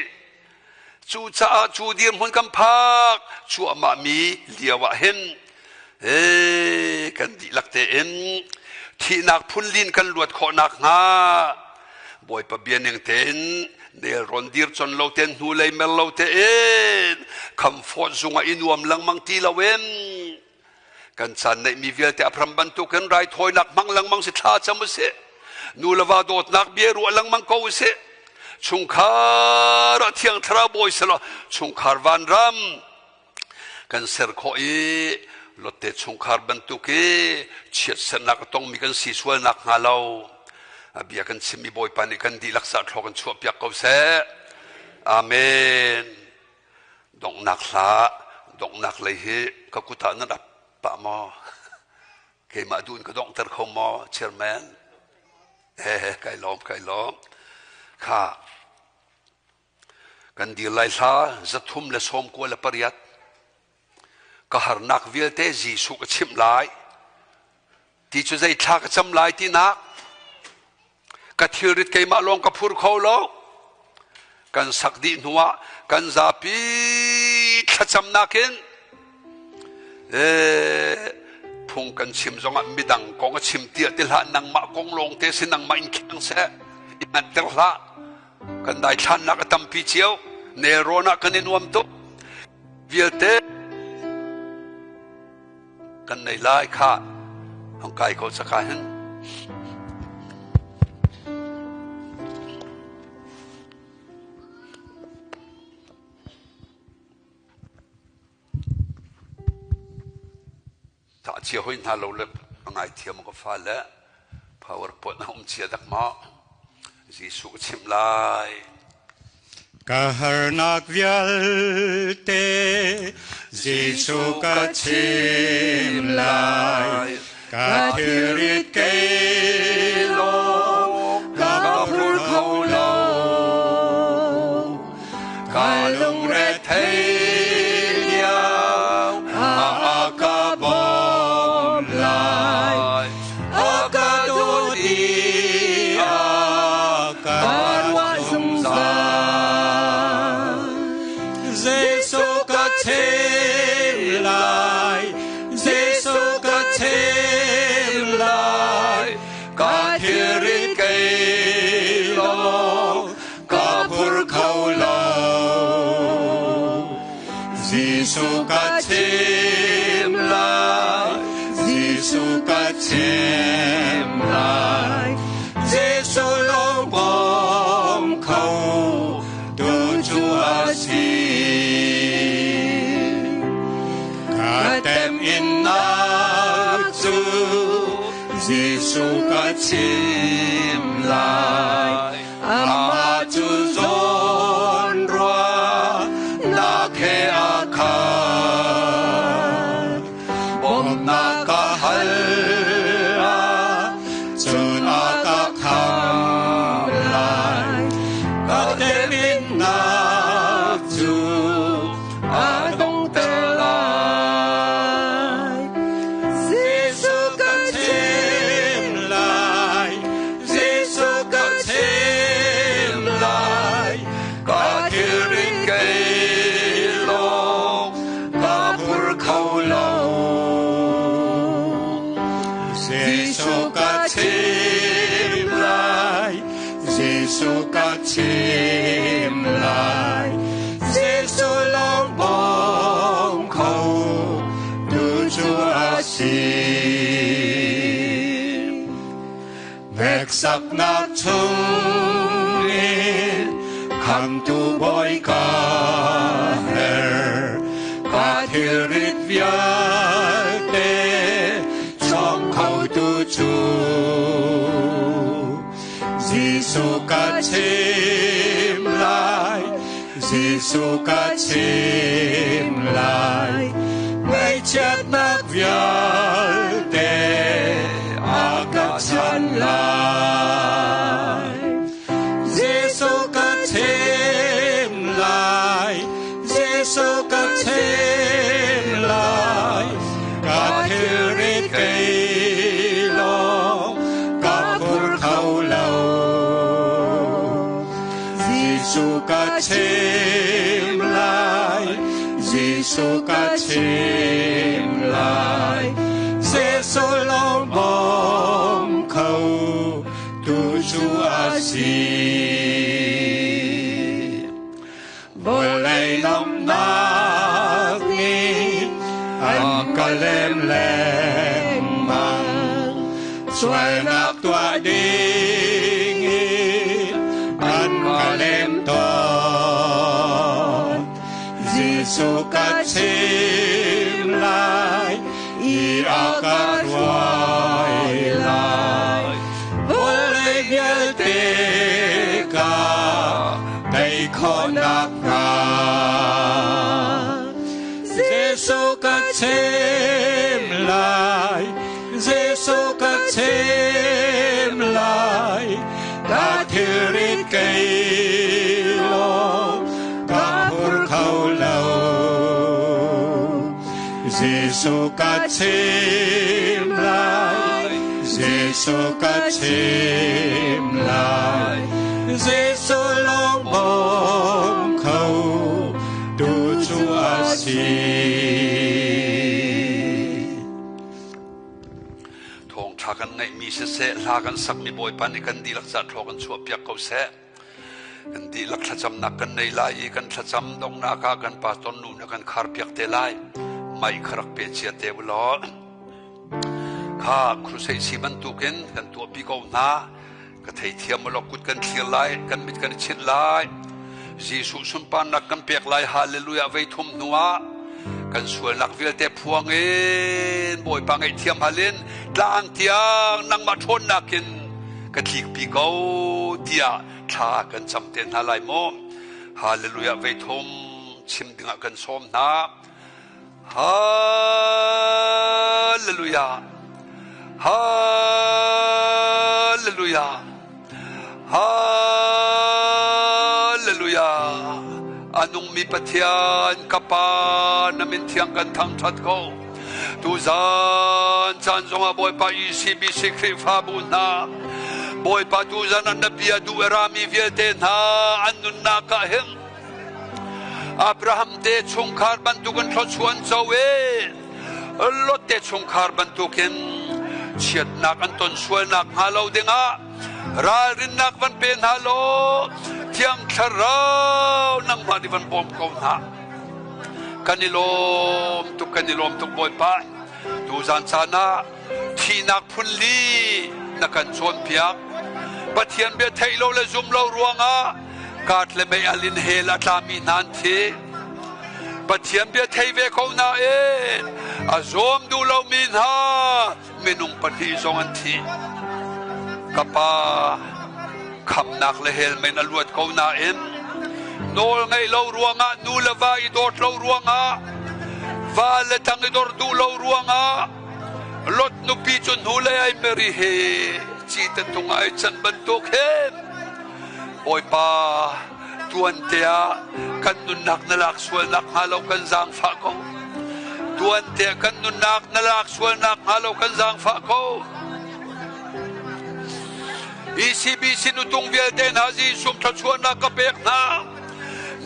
cucaah cu dirhmun kan phak cuahmah mi lio ah hin kan dihlak tein thihnak phunlin kan luat khawh nakhnga Bawipa bia ning tein nelrawn dir con lo tein hnulei mer lo tein khamfawt zung ah i nuam lengmang ti loin Kan caan neihmi vialte Abraham bantukin raithawinak hmang lengmang si thla cam usih. Nu le va dawtnak bia ruah lengmang ko usih. Chungkhar ah Thiang Thlarau bawi selaw chungkhar vanram kan ser khawh i lotte chungkhar bantuk i chiatsernak a tongmi kan si sual nak hnga lo a bia kan chimmi Bawipa nih kan dihlak sa thlawk kan chuahpiak ko seh. Amen. Donghnak hla, donghnak lei hi ka kut ah nan ap pah maw? Keimah duh in ka donghter kho maw, chairman? Eh, kai lawm, kai lawm. Kha, kan dir lai hla 398. Ka harnak vialte Jesuh ka chimh lai. Ti cu zei thla ka cam lai tinak ka thilrit keimah lawng ka phur kho lo. Kan sak dih hnuah kan zapi thlacamnak in phung kan chim zongah midang kong a chim tiah ti hlah nangmah kong lawng te si nangmah in kheng seh i nganter hlah kan daithlannak a tampi cio nelrawn ah kan i nuam tuk vialte kan nei lai kha hong kai ko saka hin Tah chia hoi hna lo le a ngaithiam ka fale PowerPoint a um chia dak maw? Jesuh ka chimh lai. Ka harnak vialte Jesuh ka chim lai. Ka thilrit kei lawng. Jesuh ka chim lai, Jesuh ka chim lai. Jesuh lawng bawm kho tu cu a si. Ka tem innak cu Jesuh ka chim lai. Amah cu zawn ruahnak he a khat. Bawmhnak ka hal ah cun a ka khamh lai. Ka teminnak cu a donghter lai. Jesuh ka chim lai, Jesuh ka chim lai, ka thilrit kei lawng ka phur kho lo. Jesuh ka chim lai, Jesuh ka chim lai, Jesuh lawng bawm kho tu cu a si. Hneksaknak chungin khamtu Bawi ka her, ka thilrit vialte chawng khotu cu Jesuh ka chim lai, Jesuh ka chim lai, ngaihchiatnak vialte a ka chan lai. Jesuh ka chim lai, Jesuh ka chim lai, ka thilrit kei lawng ka phur kho lo. Jesuh ka chim lai, Jesuh ka chim lai, Jesuh lawng bawm kho tu cu a si. Vawlei nomnak nih an ka lem lengmang, sualnak tuah ding i an ka lem tawn. Jesuh ka chim lai i a ka hruai lai. Vawlei vialte ka tei khawhnak hnga. Jesuh ka chim lai, Jesuh ka chim lai, ka thilrit kei lawng ka phur kho lo. Jesuh ka chim lai, Jesuh ka chim lai, Jesuh lawng bawm kho tu cu a si. Thawngṭha kan ngaihmi siseh, hla kan sakmi Bawipa nih kan dihlak ca thlaw kan chuahpiak ko seh. Kan dihlak thlacamnak kan nei lai i kan thlacam donghnak ah kan pastor nu na kan kharpiak te lai. Mai kha rak pe chia te u law. Kha crusade si bantukin kan tuahpi ko hna. Ka theithiam u law kut kan thlir lai, kan mit kan i chinh lai. Jesuh sunparnak kan pek lai. Hallelujah vei thum hnu ah kan sualnak vialte phuang in Bawipa ngaihthiam hal in tlang tiang nangmah ṭhawnnak in ka tlikpi ko tiah thla kan cam te hna lai mu. Hallelujah vei thum chim dingah kan sawm hna. Hallelujah. Hallelujah. Hallelujah. A nungmi Pathian ka Pa na min thiang kan thangṭhat ko. Tuzan caan zongah Bawipa ECBC Khrihfabu hna Bawipa tuzan an na bia duh rami vialte hna an nunnak ah hin Abraham te chungkhar bantukin thluachuah an co i Lot te chungkhar bantukin chiatnak an ton sualnak hnga lo dingah ralrinnak van pe hna law Thiang Thlarau nangmah nih van bawm ko hna. Kan i lawm tuk, kan i lawm tuk Bawipa. Tuzan caan ah thihnak phunli na kan cawnpiak. Pathian bia theih lo le zum lo ruangah kaat le mei al in hell a tlami hna an thi. Pathian bia thei ve ko nain a zawm duh lomi hna minung pahnih zong an thi. Ka pa khamnak le hell men a luat ko nain nawl ngeih lo ruangah nu le va i dawt lo ruangah va le tang i dor duh lo ruangah Lot nupi cu hnulei ai Mary he cite tung ai can bantuk hin Bawipa tuante ah kan nunnak na lak sualnak hnga lo kan zaangfah ko. Tuante ah kan nunnak na lak sualnak hnga lo kan zaangfah ko. ECBC nutung vialte hna Jesuh thluachuahnak ka pek hna.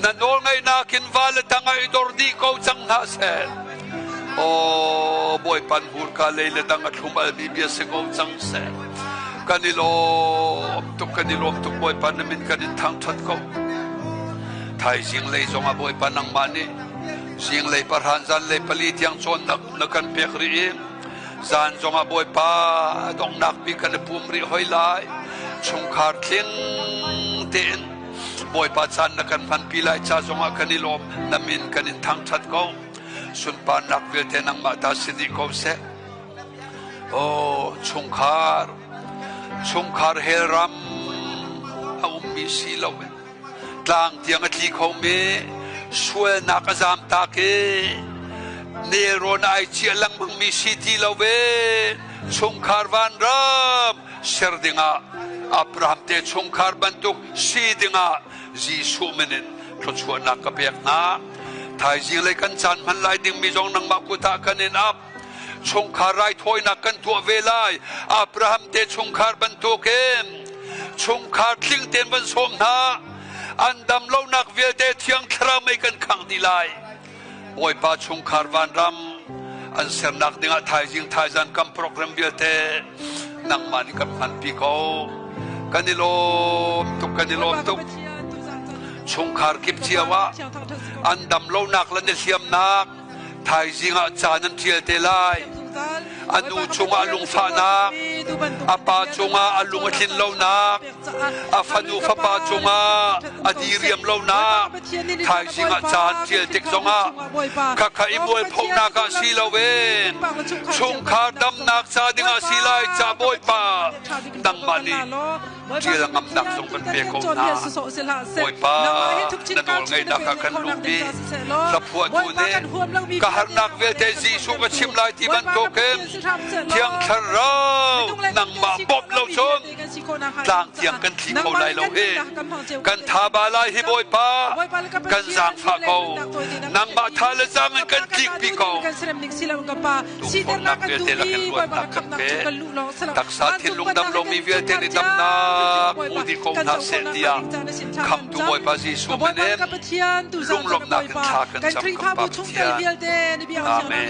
Na nawlngeihnak in va le tang ah i dor dih ko cang hna seh. Aw Bawipa hmurka lei le dang a thlum almi bia si ko cang seh. Kan i lawm tuk, kan i lawm tuk Bawipa na min kan in thangṭhat ko. Thaizing lei zong ah Bawipa nangmah nih zinglei pahran zanlei pali tiang cawnnak na kan pek rih i zan zong ah Bawipa donghnak bik kan i pum rih hoi lai. Chungkhar tling tein Bawipa caan na kan hmanpi lai ca zongah kan i lawm. Na min kan in thangṭhat ko. Sunparnak vialte nangmah ta si dih ko seh. Oh, chungkhar, chungkhar hell ram a ummi si lo in tlang tiang a tli khomi sualnak a zam tak i nelrawn ai ciah lengmangmi si ti lo in chungkhar vanram ser dingah Abraham te chungkhar bantuk si dingah Jesuh min in thluachuahnak ka pek hna. Thaizing lei kan caan hman lai dingmi zong nangmah kut ah kan in ap. Chungkhar raithawinak kan tuah ve lai. Abraham te chungkhar bantukin chungkhar tling tein van sawm hna. An dam lonak vialte thiang thlarau mei kan khang dih lai. Bawipa chungkhar vanram an sernak dingah thaizing thaizan kan program vialte nangmah nih kan hmanpi ko. Kan i lawm tuk, kan i lawm tuk. Chungkhar kip cio ah an dam lonak le na hliamnak thaizing ah ca nan ṭial te lai. A nu cungah lungfahnak, a pa cungah a lung a tlin lonak, a fanu fapa cungah a diriam lonak thaizing ah caan ṭial tik zongah khakha i mualphonak ah si loin chungkhar damnak ca dingah si lai ca Bawipa nangmah nih ṭial ngamnak zong kan pe ko hna. Bawipa na nawlngeihnak ah kan luhpi hlaphuahtu nih ka harnak vialte Jesuh ka chim lai ti bantukin Thiang Thlarau nangmah bawmh lo cun tlang tiang kan thli kho lai lo hi kan tha ba lai hi Bawipa kan zaangfah ko nangmah tha le zaang in kan tlikpi ko tukforhnak vialte lakin luatnak kan pe taksa thinlung dam lomi vialte nih damnak hmu dih ko hna seh tiah khamtu Bawipa Jesuh min in lunglawmhnak in thla kan cam kan Pa Pathian Amen.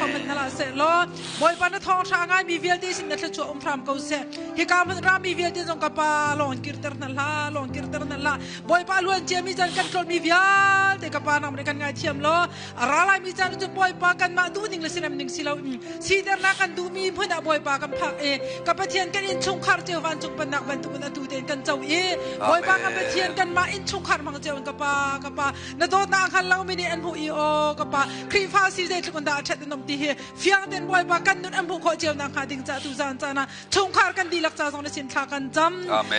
Bawipa na thawngṭha a ngaimi vialte sin na thluachuah um hram ko seh. Hika hmun rami vialte zong ka pa lawng kirter hna hlah, lawng kirter hna hlah. Bawipa luan ciami caan kan tlawtmi vialte ka pa nang nih kan ngaithiam law a ra laimi caan cu Bawipa kanmah duhning le sinem ning si lo in siternak kan duhmi hmun ah Bawipa kan phak i ka Pathian kan innchungkhar cio vancung pennak bantukin atu tein kan co i Bawipa ka Pathian kanmah innchungkhar hmang cio in ka pa ka pa na dawtnak a hngal lomi nih an hmuh i aw ka pa Khrihfa si zeitluk in dah a ṭhat in um ti hi fiang tein Bawipa kan nun an hmuh khawh cio nakhnga ding ca tu zan caan ah chungkhar kan dihlak ca zong na sin thla kan cam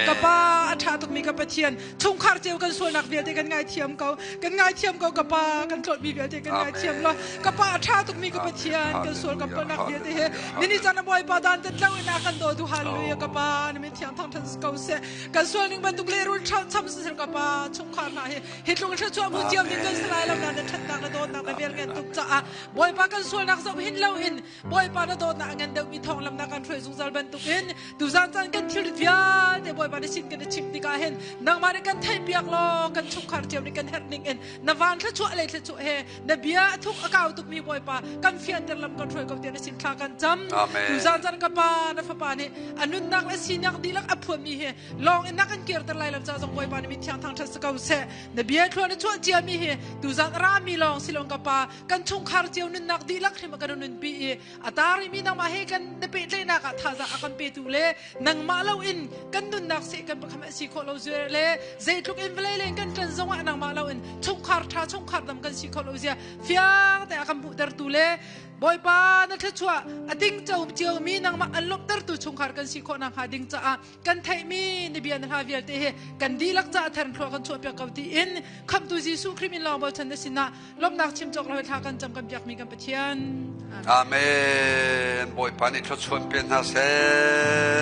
ka pa a ṭha tukmi ka Pathian chungkhar cio kan sualnak vialte kan ngaithiam ko kan ngaithiam ko ka pa kan tlawtmi vialte kan ngaithiam lo ka pa a ṭha tukmi ka Pathian kan sual kan palhnak vialte he nini caan Bawipa dan tet lo in a kan daw tu hallelujah ka pa na min thiang thangṭhat ko seh kan sual ning bantuk lehrul cham sisir ka pa chungkhar hna hi hi tlung thluachuah hmu cio ding kan si lai lo na na ṭhatnak na dawtnak na vel ngen tuk caah Bawipa kan sualnak zoh hin loin Bawipa na dawtnak a ngan deuhmi thawng lam na kan hruai zungzal bantukin. tiin tuzan caan kan thilrit vialte Bawipa na sin kan i chim tikah hin nangmah nih kan theihpiak law kan chungkhar cio nih kan herh ning in na van thluachuah le thluachuah he na bia a thuk a kau tukmi Bawipa kan fianter lam kan hruai ko tiah na sin thla kan cam. Tuzan caan ka pa na fapa nih a nunnak le sinak dihlak a phuanmi hi lawng in na kan kirter lai lo ca zong Bawipa nih mithiang thangṭhat si ko seh. Na bia thluan na chuah ciami hi tuzan a rami lawng si lo ka pa kan chungkhar cio nunnak dihlak hrim a kan nunpi i a tarimi nangmah he kan na pehtlaihnak ah thazaang a kan petu le nangmah lo in kan nunnak seh kan pakham a si khawh lo zia le zeitluk in vawlei len kan ṭan zongah nangmah lo in chungkhar ṭha chungkhar dam kan si khawh lo zia fiang te a kan hmuhtertu le Bawipa na thluachuah a ding co ciomi nangmah an lawmhtertu chungkhar kan si khawh nakhnga ding caah kan theihmi na bia na hla vialte hi kan dihlak caah thar thlua kan chuahpiak ko tiin khamhtu Jesuh Khrih min lawng bochan na sinah lawmhnak chim cawk lo thla kan cam kan biakmi kan Pathian. Amen. Bawipa nih thluachuah pe hna seh.